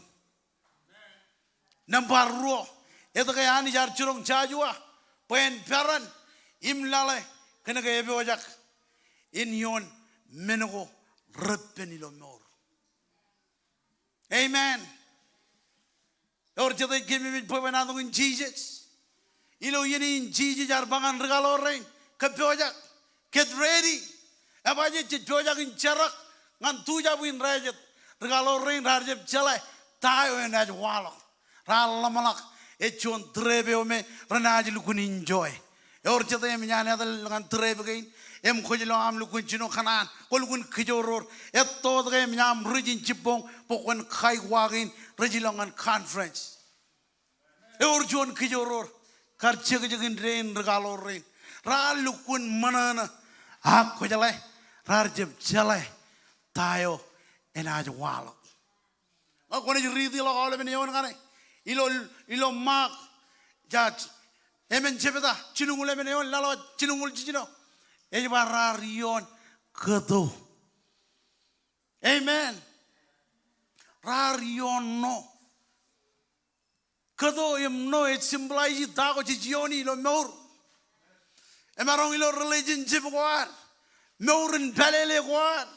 Nōṃba ruo, etke Anij ear jiroñ Jojua bwe en peran im lale? Kōnke epojak in ioon men ko repen ilo mour. Amen. Ewōr jete ej keememej bwebwenato in Jisōs? Ilo iien in Jisōs ear ba ñan ri kaḷoor rein, kōppojak, get ready. Ebajjeet, jej pojak in jerak ñan tujabwi in rājet. Ri kaḷoor rein raar jab jeḷā ta eo enaaj waḷọk. Raar ḷōmṇak ej juon trip eo me renaaj lukkuun enjoy. Ewōr jete eṃōj an etal ñan trip kein im kwōj lo aṃ lukkuun jino kōṇaan, kwō lukkuun kōjoror? Etto etke eṃōj aṃ ri-jin jibboñ bwe kwōn kaikuwa kein rej lo ñan conference? Ewōr juon kōjoror. Kar jekjekin dein ri kaḷoor rein, raar lukkuun ṃōṇōṇō. Ak kwōjeḷā, raar jab jeḷā ta eo enaaj waḷọk. Ñe kwōnaaj riiti ḷọk aolepen eoon kaṇe ilo, ilo Ṃaak, jaj, emān jebta jilñuul emān eoon, laḷ eo jilñuul jiljino, ej ba raar ioon kōto. Amen. Raar ioon ṇo. Kōto im ṇo ej symbolize ta ko jej iooni ilo mour. Emaroñ ilo relationship ko ad, mour in pālele ko ad,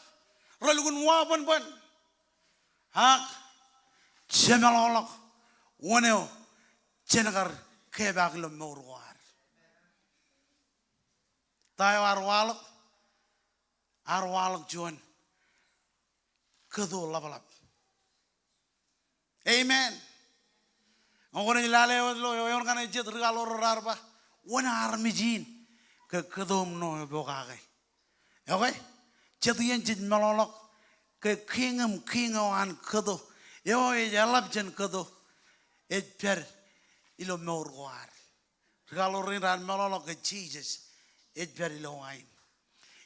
relukkuun wabanban. Ak jemeḷọkḷọk wōn eo jen kar kepaak ilo mour ko ad. Ta eo ear waḷọk, ear waḷọk juon kōto ḷapḷap. Amen. Ñe kwōnaaj lale wōt ilo eoon kaṇe jet ri kaḷoor raar ba, wōn armej in ke kōto im ṇo epokake? Okay? Jet iien jej meḷọkḷọk ke Kiiñ im Kiiñ eo an kōto, eo ej eḷap jān kōto, ej pād ilo mour ko ad. Ri kaḷoor rein raar meḷọkḷọk ke Jisōs ej pād ilowaan.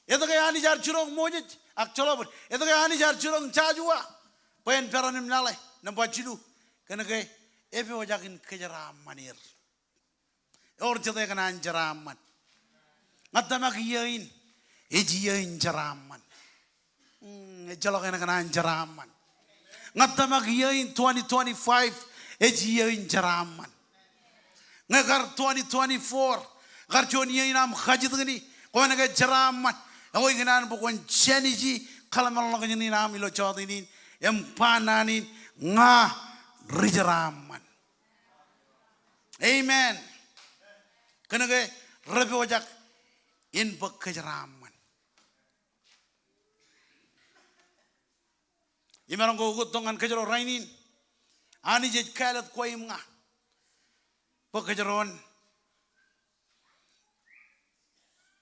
Etke Anij ear jiroñ Moses, ak joḷọk bōd, etke Anij ear jiroñ Jojua bwe en peran im lale? Nōṃba jilu, kōnke epojak in kōjeraaṃṃan er. Ewōr jete ekōṇaan jeraaṃṃan? Ña tōmak iiō in ej iiō in jeraaṃṃan. Mm, ejjeḷọk en kōṇaan jeraaṃṃan. Ña tōmak iiō in twenty twenty-five ej iiō in jeraaṃṃan. Ñe kar twenty twenty-four, kar juon iiō in aṃ kajjitōkni, kwōn ke jeraaṃṃan, ekwe ikōṇaan bwe kwōn jāniji kōḷmānḷọkjeṇ in aṃ ilo jọteen in im ba naan in, ña rijeraaṃṃan. Amen. Kōnke repojak in bōk kōjeraaṃṃan. Imaroñ ke ukōt tok ñan kōjro rainin, Anij ej kāālōt kwe im ña bwe kōjro en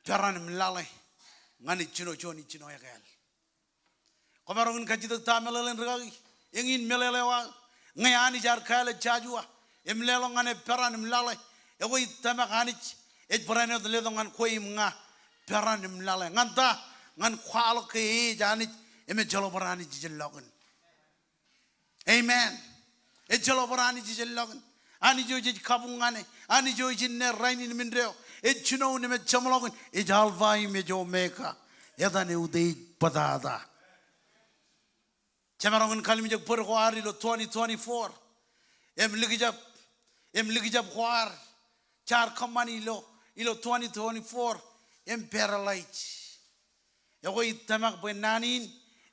peran im lale ñan ijjino juon ijjino ekāāl. Kwōmaroñ in kajjitōk ta meḷeḷein rikaki? Eñin meḷeḷe eo aō. Ñe Anij ear kāālōt Jojua im leḷọk ñan e peran im lale, ekwe ij tōmak Anij ej barāinwōt letok ñan kwe im ña peran im lale. Ñan ta? Ñan kwaḷọk ke e ej Anij im ejjeḷọk bar Anij ijellọkin. Amen. Ejjeḷọk bar Anij ijellọkin. Anij eo jej kabuñ ñan e, Anij eo ej inne, rainin im indeeo, ej jinoin im ej jeṃḷọkin, ej Alpha im ej Omega, etan eutiej bōtata. Jemaroñ in kalimjek bōd ko ad ilo twenty twenty-four im likjab, im likjab ko ad jaar kōṃṃani ilo, ilo twenty twenty-four im paralyze. Ekwe ij tōmak bwe naan in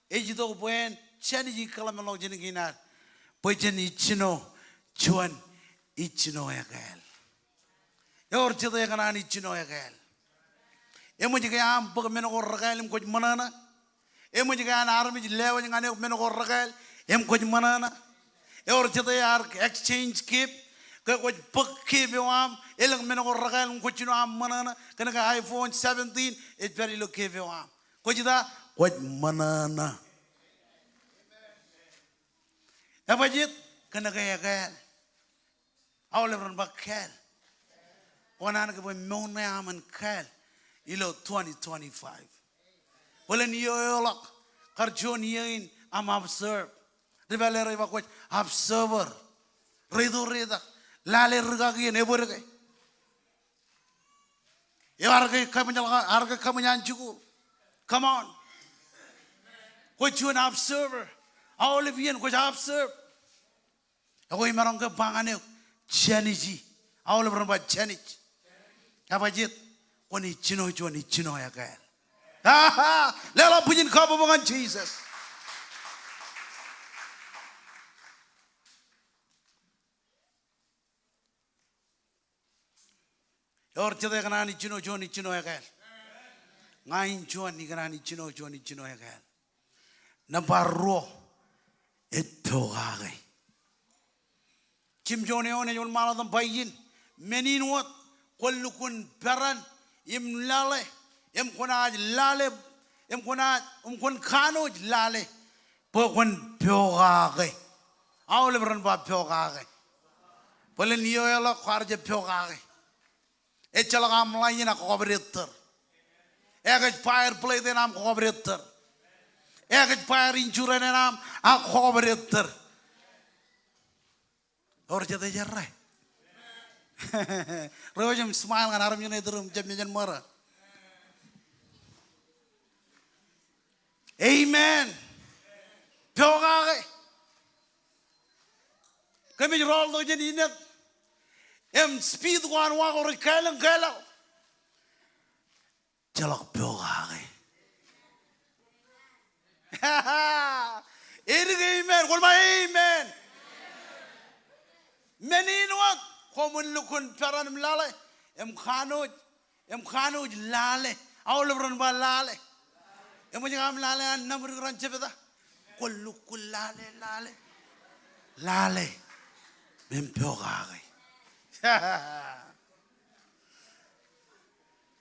ej itok bwe en jāniji kōḷmānḷọkjeṇ kein ad bwe jen ijjino juon ijjino ekāāl. Ewōr jete ekōṇaan ijjino ekāāl? Eṃōj ke aṃ bōk men ko rekāāl im kwōj ṃōṇōṇō? Eṃōj ke an armej lewōj ñan eok men ko rekāāl im kwōj ṃōṇōṇō? Ewōr jete ear exchange gift, ke kwōj bōk gift eo aṃ, elōñ men ko rekāāl im kwōj jino aṃ ṃōṇōṇō? Kōnke iPhone seventeen ej pād ilo gift eo aṃ. Kwōj ita? Kwōj ṃōṇōṇō. Ebajjeet? Kōnke ekāāl. Aolep ren ba kāāl. Kwō naan ke bwe mour ṇe aṃ en kāāl ilo twenty twenty-five? Bōlen iiō eo ḷọk, kar juon iiō in aṃ observe. Ri pālle rej ba kwōj observer. Rej itok, rej itok. Lale rūkaki eṇ, ebōd ke. Eo, ear ke kaṃōj ḷọk, ear ke kaṃōj an jikuuḷ. Come on. Kwōj juon observer. Aolep iien kwōj observe. Ekwe imaroñ ke ba ñan eok, jānij. Aolep ren ba jānij. Ebajjeet, kwōn ijjino juon ijjino ekāāl. Aha! Leḷọk bwijin kabbokbok ñan Jisōs. Ewōr jete ekōṇaan ijjino juon ijjino ekāāl? Ña in juon ikōṇaan ijjino juon ijjino ekāāl. Nōṃba ruo, ej pokake. Jimjuon eoon ej wōnṃaanḷọk im ba ijin, men in wōt kwōn lukkuun peran im lale, im kwōnaaj lale, im kwōnaaj, im kwōn kanooj lale bwe kwōn pokake. Aolep ren ba pokake. Bōlen ioeḷọk kwaar jab pokake. Ejjeḷọk aṃ ḷaijin ak kwō kab ettōr. Ekōj fire plate eṇ aṃ kwō kab ettōr. Ekōj fire insurance eṇ aṃ ak kwō kab ettōr. Ewōr jete jerā? Ro jab smile ñan armej eṇ ituruṃ, jab mejān ṃōrā. Amen. Pokake. Kōmij rọọltok jān innet im speed ko an wa ko rej kālōñ kālaḷ. Ejjeḷọk pokake. Edik amen. Kwōn ba amen. Men in wōt koṃwin lukkuun peran im lale im kanooj, im kanooj lale. Aolep ren ba lale. Eṃōj ke aṃ lale an naṃdik raṇ jebta? Kwōn lukkuun lale, lale, lale im pokake.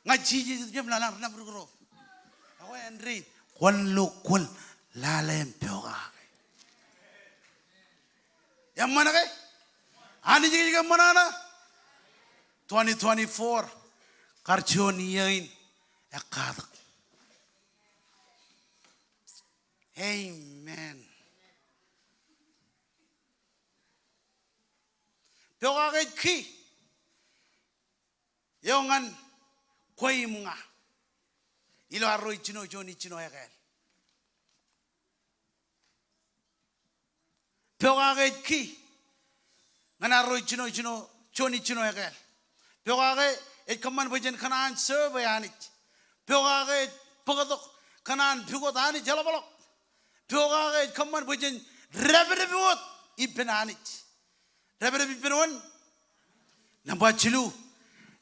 Ña Jisōs ej jab lale an naṃdik ro. Ekwe āindein, kwōn lukkuun lale im pokake. Eṃṃan ke? Anij ke ej kōṃṃan ṇe? Twenty twenty-four kar juon iiō in ekkatak. Amen. Pokake ej key eo ñan kwe im ña ilo arro ijjino juon ijjino ekāāl. Pokake ej key ñan arro ijjino, ijjino, juon ijjino ekāāl. Pokake ej kōṃṃan bwe jen kōṇaan serve Anij. Pokake ej bōktok kōṇaan pukot Anij eḷapḷọk. Pokake ej kōṃṃan bwe jen dāpdep wōt ippān Anij. Dāpdep ippān wōn? Nōṃba jilu,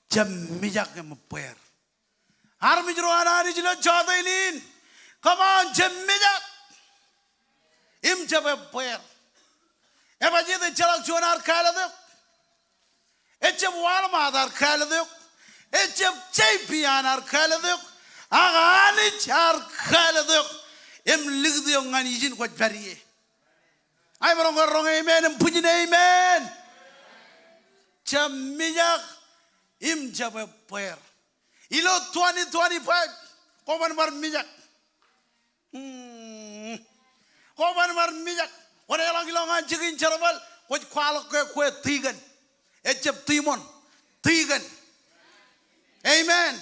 jab mijak im ebbeer. Armej ro an Anij ilo jota in, come on, jab mijak im jab ebbeer. Ebajjeet, ejjeḷọk juon ear kāālōt eok. Ejjab Walmart ear kāālōt eok. Ejjab J B an ear kāālōt eok. Ak Anij ear kāālōt eok im likūt eok ñan ijin kwōj pād ie. Aemaroñ ke roñ amen im bwijin amen. Jab mijak im jab ebbeer. Ilo twenty twenty-five, kwōban bar mijak. Hmm. Kwōban bar mijak. Kwōn leḷọk ilọk ñan jikin jerbal, kwōj kwaḷọk ke kwe tikōn. Ejjab tiṃoṇ. Tikōn. Amen.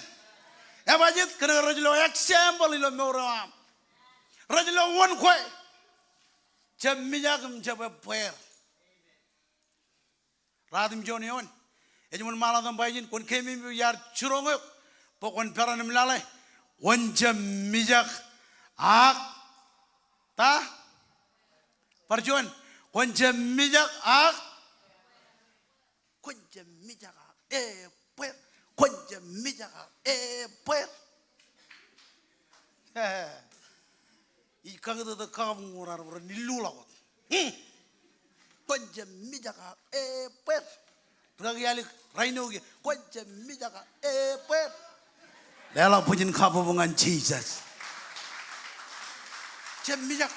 Ebajjeet, kōnke rej lo example ilo mour eo aṃ. Rej lo wōn kwe. Jab mijak im jab ebbeer. Ratimjuon eoon ej wōnṃaanḷọk im ba ijin, kwōn keememej iar jiroñ eok bwe kwōn peran im lale, kwōn jab mijak ak ta? Bar juon, kwōn jab mijak ak, kwōn jab mijak ak ebbeer. Kwōn jab mijak ak ebbeer. Ij kakūtōk kab ñoul raar ren illuḷọk wōt. Hmm. Kwōn jab mijak ak ebbeer. Rikaki alik raṇ eo kiiō. Kwōn jab mijak ak ebbeer. Leḷọk bwijin kabbokbok ñan Jisōs. Jab mijak.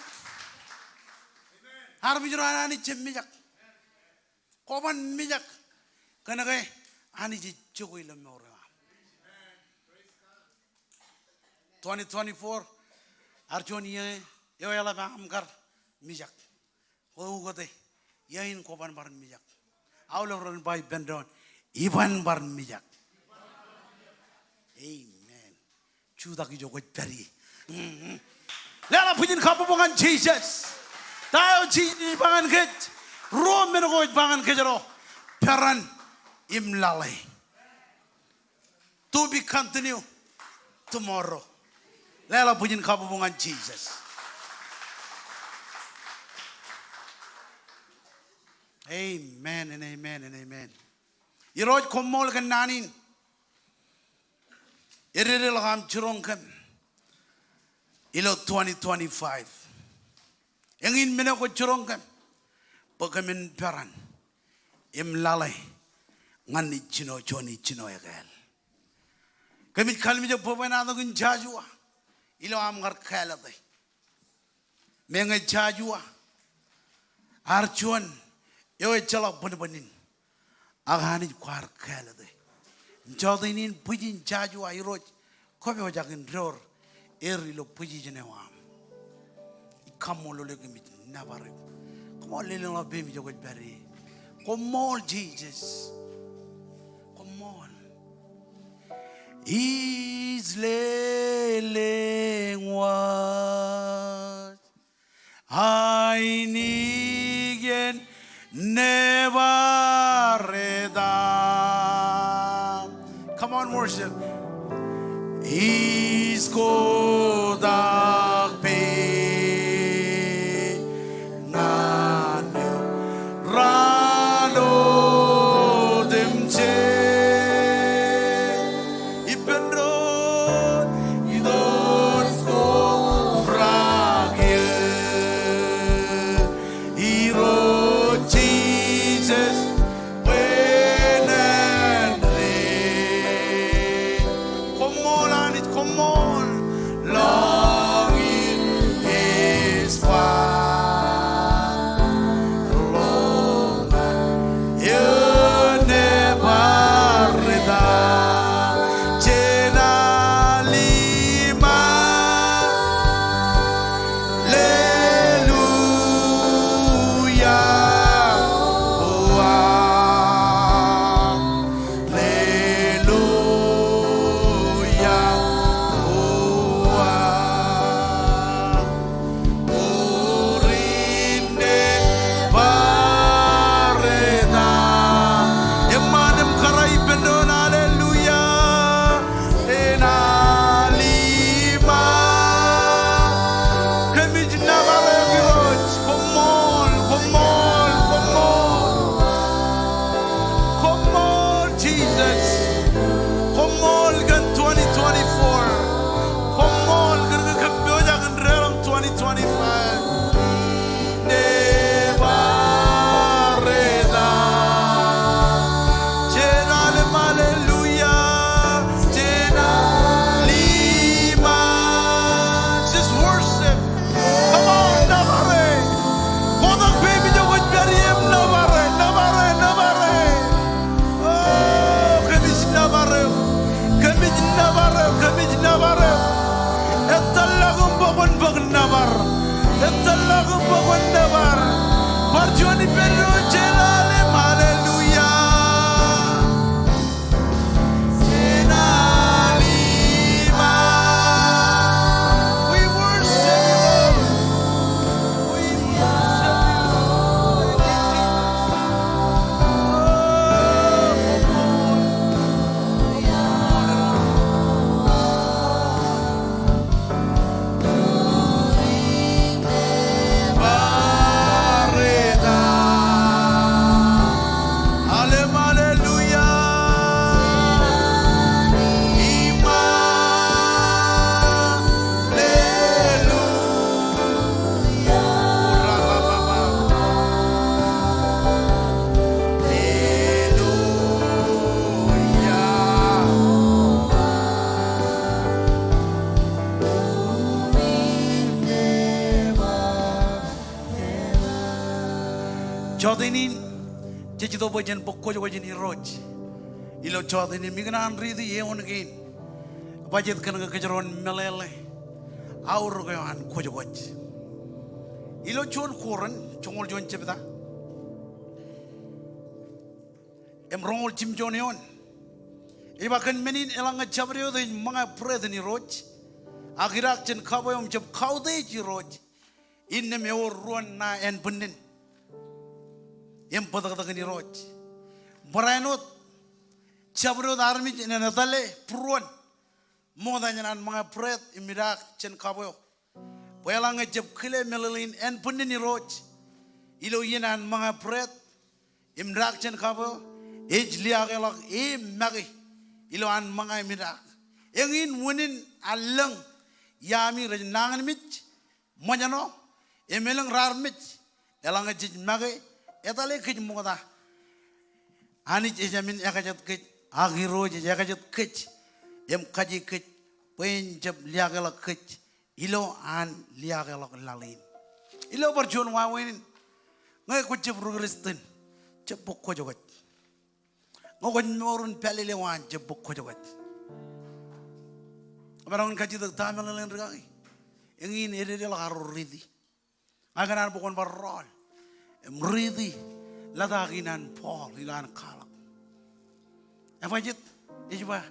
Armej ro an Anij, jab mijak. Kwōban mijak kōnke Anij ej jokwe ilo mour eo aṃ. Twenty twenty-four ear juon iiō eo eḷap aṃ kar mijak. Kwō ukōte iiō in kwōban bar mijak. Aolep ren ba ippān doon, iban bar mijak. Amen. Jutak ijo kwōj pād ie. Leḷọk bwijin kabbokbok ñan Jisōs. Ta eo Jisōs ej ba ñan kōj? Ruo men ko ej ba ñan kōjro. Peran im lale. To be continue tomorrow. Leḷọk bwijin kabbokbok ñan Jisōs. Amen and amen and amen. Irooj, koṃṃool kōn naan in. Ededeḷọk aṃ jiroñ kōm ilo twenty twenty-five. Eñin men eo kwōj jiroñ kōm bwe kōmin peran im lale ñan ijjino, juon ijjino ekāāl. Kōmij kallimjek bwebwenato kōn Joshua ilo aṃ kar kāālōte. Meñe Joshua ear juon eo ejjeḷọk bōnbōnin, ak Anij kwaar kāālōte. Im jọteen in bwijin Joshua, Irooj, kwōpojak in door er ilo position eo aṃ. Ij kaṃṃoolol eok im ij nōbar eok. Koṃṃool lelōñḷọk peiṃ ijo kwōj pād ie. Koṃṃool Jisōs. Koṃṃool. Ij lelōñ wōj ainikien nōbar etaṃ. Come on, worship. Ij kotak pein ñan eok raan otemjej. Ippān doon, ippān doon kobrak eō, Irooj Jisōs, bwe en ren. Koṃṃool Anij, koṃṃool. Lọñiin ej kwaḷọk ñan eō nōbar etaṃ, jān al iṃaan. Hallelujah. Hallelujah. Urin nōbar etaṃ. Eṃṃan im kōrā ippān doon, hallelujah. Jān al iṃaan. Kōmij nōbar eok Irooj. Koṃṃool, koṃṃool, koṃṃool. Koṃṃool Jisōs. Koṃṃool kōn twenty twenty-four. Koṃṃool kōn ke kōm pojak in deḷọñ twenty twenty-five. Nōbar etaṃ. Jān al iṃaan, hallelujah. Jān al iṃaan. Just worship. Come on, nōbar e. Kotak peiṃ ijo kwōj pād ie im nōbar e, nōbar e, nōbar e. O, kōmij nōbar eok, kōmij nōbar eok, kōmij nōbar eok. Etal ḷọk im bwe kwōn bōk nōbar. Etal ḷọk im bwe kwōn nōbar. Bar juon ippān doon, jān al iṃaan, hallelujah. Jān al iṃaan. We worship you, Lord. We worship you, Lord. Thank you, Jesus. Oh, come on. Come on. Hallelujah. Jọteen in, jej itok bwe jen bōk kwōjkwōj in Irooj. Ilo jọteen in, im ikōṇaan riiti eoon kein. Bajjek kōn ke kōjro en meḷeḷe aorōk eo an kwōjkwōj. Ilo juon Korint, joñoul juon jebta. im roñoul jimjuon eoon. Ej ba, kōn men in eḷaññe jabdewōt ej ṃōñā būreet in Irooj, ak idaak jān kabwe eo im jab kautiej Irooj, innām ewōr ruon ṇae ānbwinnin im bōtōktōkin Irooj. Barāinwōt jabdewōt armej en etale būruon ṃokta jān an ṃōñā būreet im idaak jān kabwe eo. Bwe eḷaññe jab kile meḷeḷein ānbwinnin Irooj ilo iien an ṃōñā būreet im idaak jān kabwe eo, ej liaakḷọk e make ilo an ṃōñā im idaak. Eñin unin an lōñ iaami rej nañinmej ṃōjṇọ im elōñ raar mej. Eḷaññe jej make, etale kōj ṃokta. Anij ejāmin ekajet kōj, ak Irooj ej ekajet kōj im kaje kōj bwe en jab liaakḷọk kōj ilo an liaakḷọk laḷ in. Ilo bar juon wāween in, ñe kwōj jab ri-Kristian, jab bōk kwōjkwōj. Ñe kwōj mour in pālele waan, jab bōk kwōjkwōj. Emaroñ in kajjitōk ta meḷeḷein rikaki. Eñin ededeḷọk arro riiti. Ña ikōṇaan bwe kwōn bar rọọl im riiti lōta kein an Paul ilo an kwaḷọk. Ebajet, ej ba,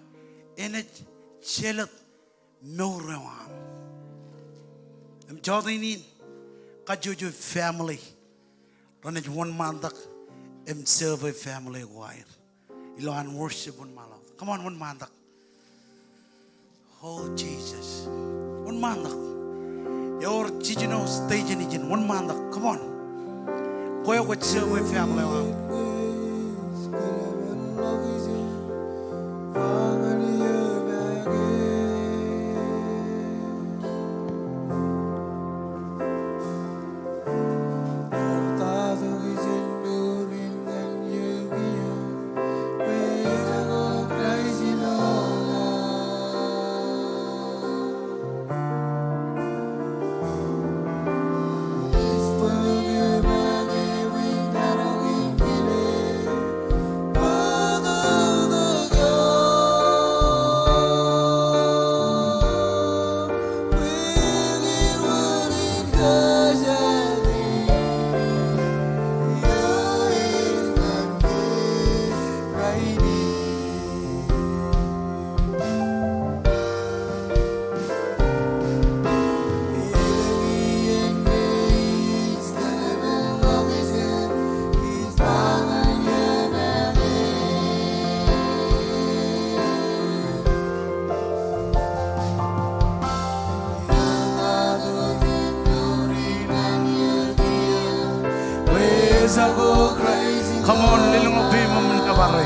enaaj jelōt mour eo aṃ. Im jọteen in, kajjojo family renaaj wōnṃaantak im serve family ko aer ilo an worship wōnṃaanḷọk. Come on, wōnṃaantak. Oh, Jesus. Wōnṃaantak. Ewōr jiljino station ijin, wōnṃaantak. Come on. Kwe kwōj serve family eo aṃ. Come on, lelōñḷọk peiṃ im nōbar e.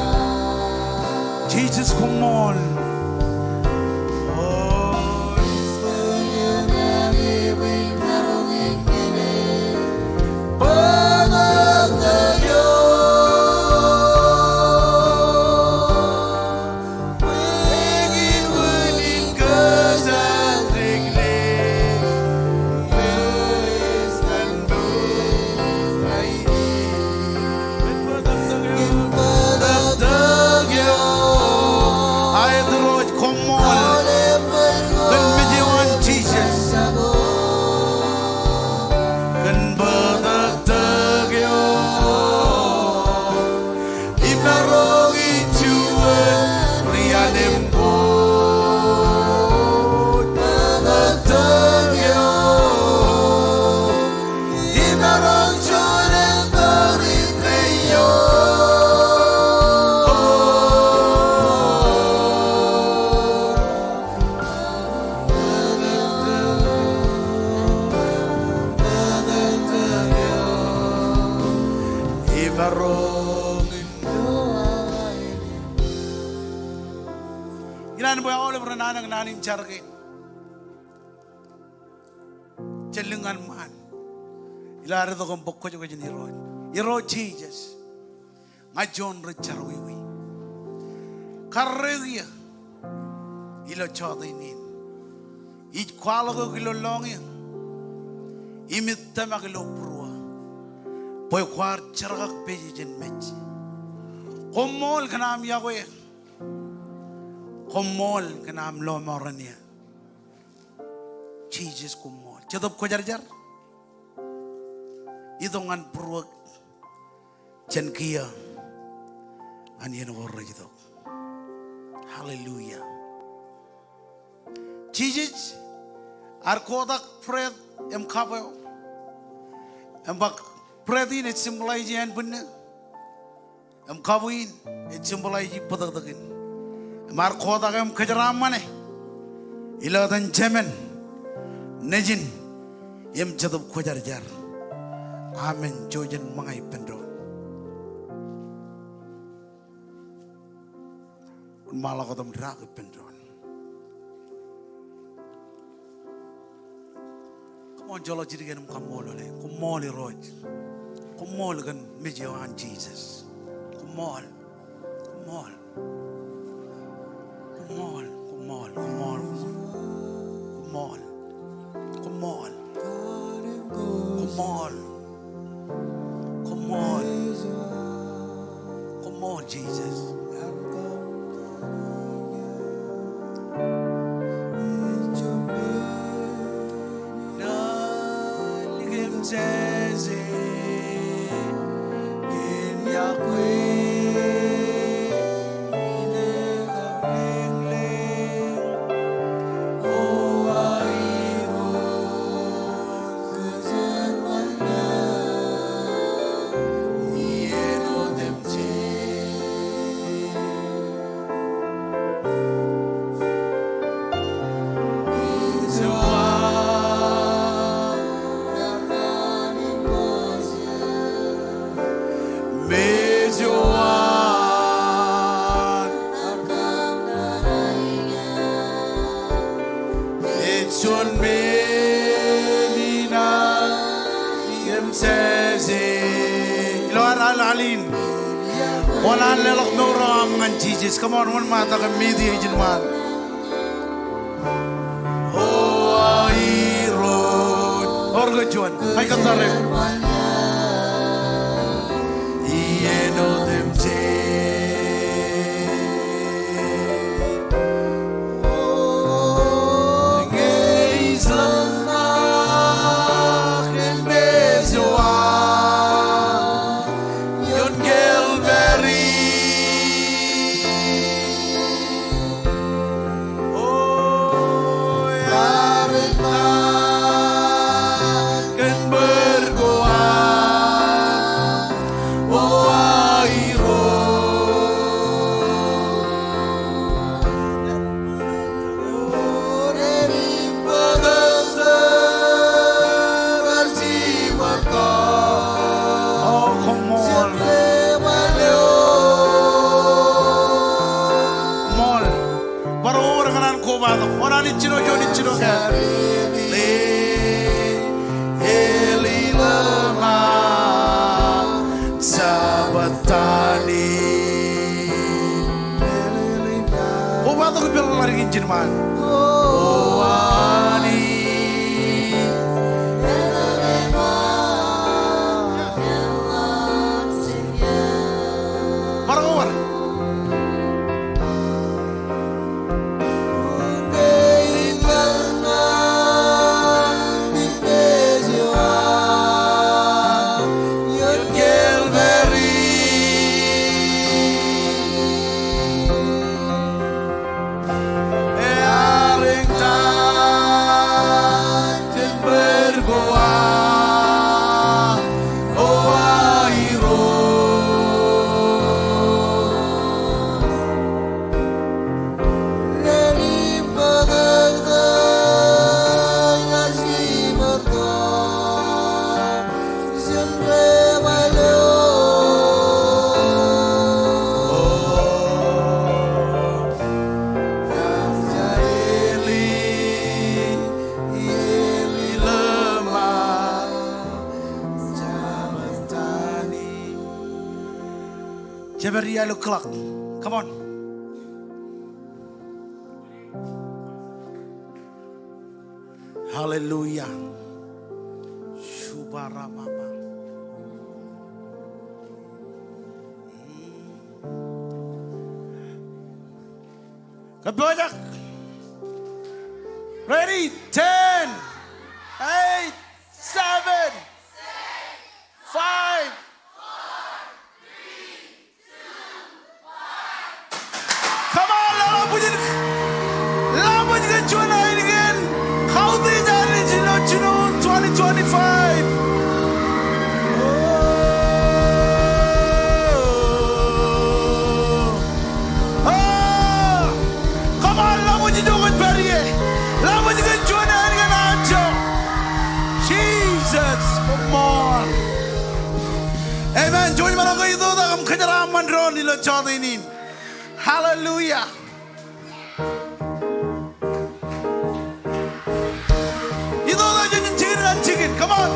Jesus, koṃṃool. Aet Irooj, koṃṃool kōn mej eo an Jesus. Kōn bōtōktōk eo imaroñ ij juon ri-anemployed. Bōtōktōk eo imaroñ juon ri-anemployed. Imaroñ in Ikōṇaan bwe aolep ren anōk naan in jar kein. Jen lōñ ñan ṃaan ilo ad itok im bōk kwōjkwōj in Irooj. Irooj Jisōs, ña juon ri jerọwiwi. Karreoik eō ilo jọteen in. Ij kwaḷọk eok ilo lọñiō im ij tōmak ilo būruō bwe kwaar jerkakpeje jān mej. Koṃṃool kōn aṃ iọkwe. Koṃṃool kōn aṃ lọmọọren eō. Jisōs koṃṃool. Jetōb Kwōjarjar, itok ñan būruōk jān kiiō. an iien ko rej itok. Hallelujah. Jisōs ear kotak bread im kab eo. Im ba bread in ej symbolize ānbwinnū. Im kab in ej symbolize bōtōktōkin. Im ear kotak im kōjeraaṃṃane ilo etan Jemān, Nejin, im Jetōb Kwōjarjar. Amen. Jouj jen ṃōñā ippān doon. Wōnṃaanḷọk wōt im daak ippān doon. Come on, joḷọk jidik eṇ im kaṃṃoolol e. Koṃṃool Irooj. Koṃṃool kōn mej eo an Jisōs. Koṃṃool. Koṃṃool. Koṃṃool, koṃṃool, koṃṃool, koṃṃool. Koṃṃool. Koṃṃool. Koṃṃool. Koṃṃool, Jisōs. Ilo ad al, al in, kwōn al leḷọk mour eo aṃ ñan Jisōs. Come on, wōnṃaantak im meet e ijin ṃaan. O Irooj. Ewōr ke juon? Ij kōttar eok. O, koṃṃool. Koṃṃool. Bar ko wōr ñan an kobatok. Wōn an ijjino juon ijjino ke? Eli, Eli lama sabachthani. Kobatok ippān ḷaddik in ijin ṃaan. O Anij. Bar ko wōr. Jepād iaḷ eo clock. Come on. Hallelujah. Shubarababa. Kōppojak. Ready? Ten, eight, seven, five, kōjeraaṃṃan doon ilo jota in in. Hallelujah. Itok tok jān jikin ñan jikin. Come on.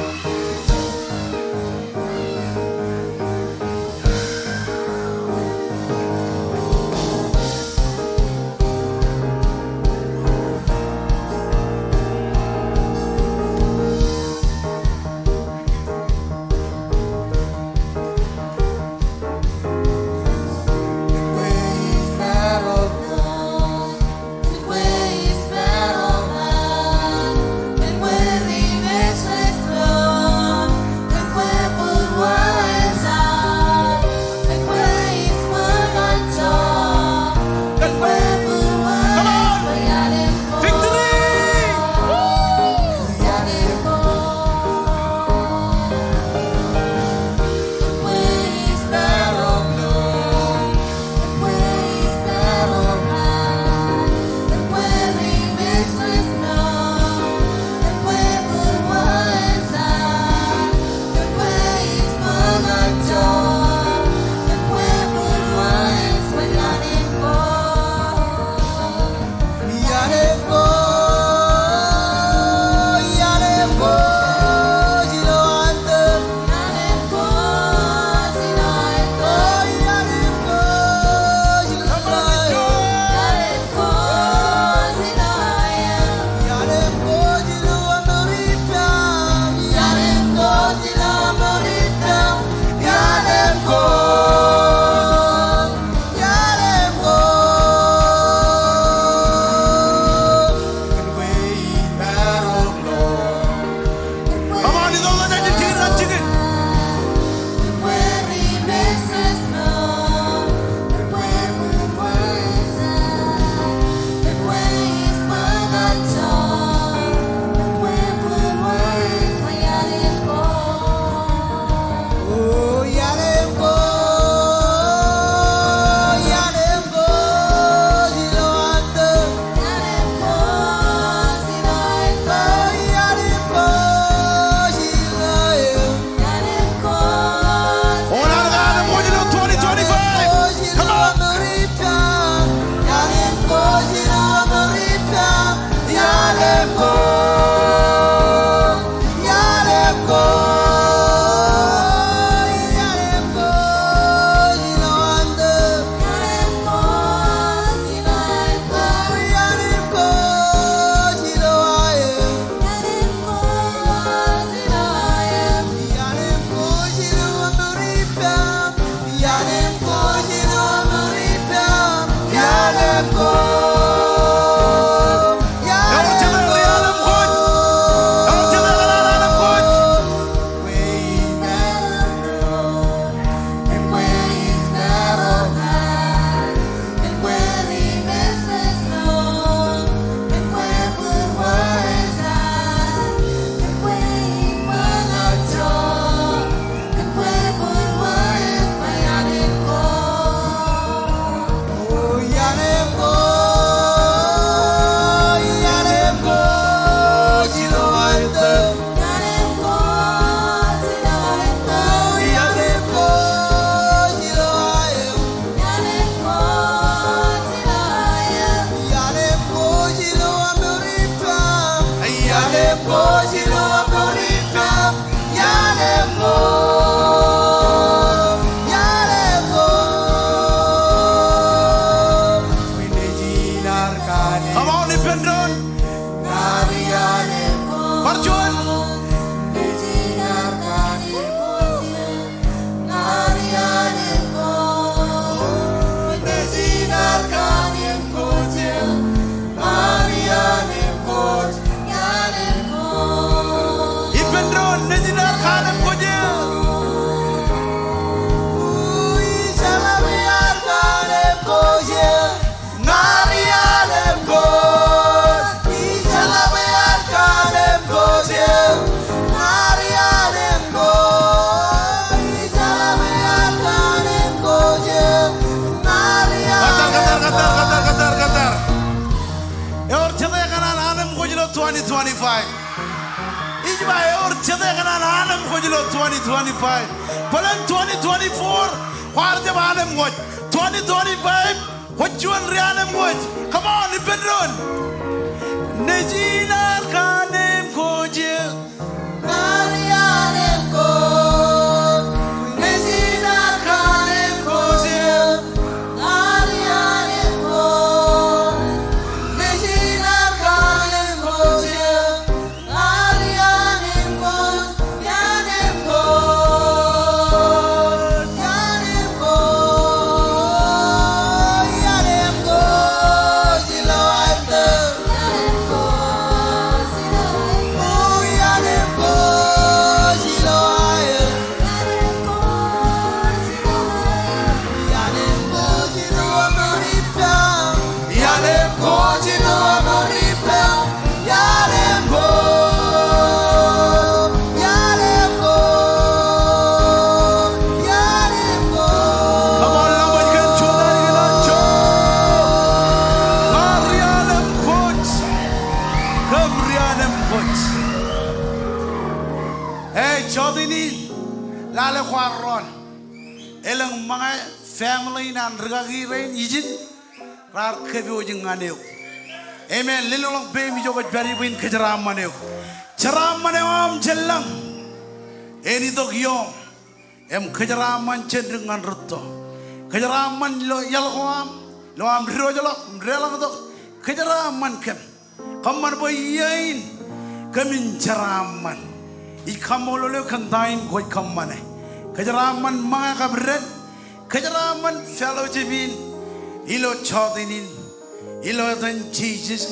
Come on! Victory! Woo! Come on, itok tok jān jikin ñan jikin. Come on, ippān doon. Bar juon. Ippān doon, Nejin ear kaalem kōj eō. Kōttar, kōttar, kōttar, kōttar, kōttar, kōttar. Eor jete kōṇaan anemkwōj ilo twenty twenty-five? Ij ba eor jete kōṇaan anemkwōj ilo twenty twenty-five? Bōlen twenty twenty-four Kwaar jab anemkwōj. Twenty twenty-five, kwōj juon ri anemkwōj. Come on, ippān doon. Nejin ear kanemkwōj eō. Ña ri anemkwōj. Nejin ear kanemkwōj eō. Ña ri anemkwōj. Nejin ear kanemkwōj eō. Come on, laṃōj kōn jota in ilo jota. Ña ri anemkwōj. Kōm ri anemkwōj. Ej jota in, lale kwaar rọọl. Elōñ ṃōñā family in an rikaki rein ijin raar kōpooj ñan eok. Amen. Lelōñḷọk peiṃ ijo kwōj pād ie bwe in kōjeraaṃṃan eok. Jeraaṃṃan eo aṃ jān lañ en itok ioṃ im kōjeraaṃṃan jān dik ñan rūtto. Kōjeraaṃṃan ilo iaḷ ko aṃ, ilo aṃ diwōjḷọk im deḷọñtok. Kōjeraaṃṃan kōm. Kōṃṃan bwe iiō in kōmin jeraaṃṃan. Ij kaṃṃoolol eok kōn ta in kwōj kōṃṃane. Kōjeraaṃṃan ṃōñā kab dān. Kōjeraaṃṃan fellowship in ilo jota in, ilo etan Jisōs.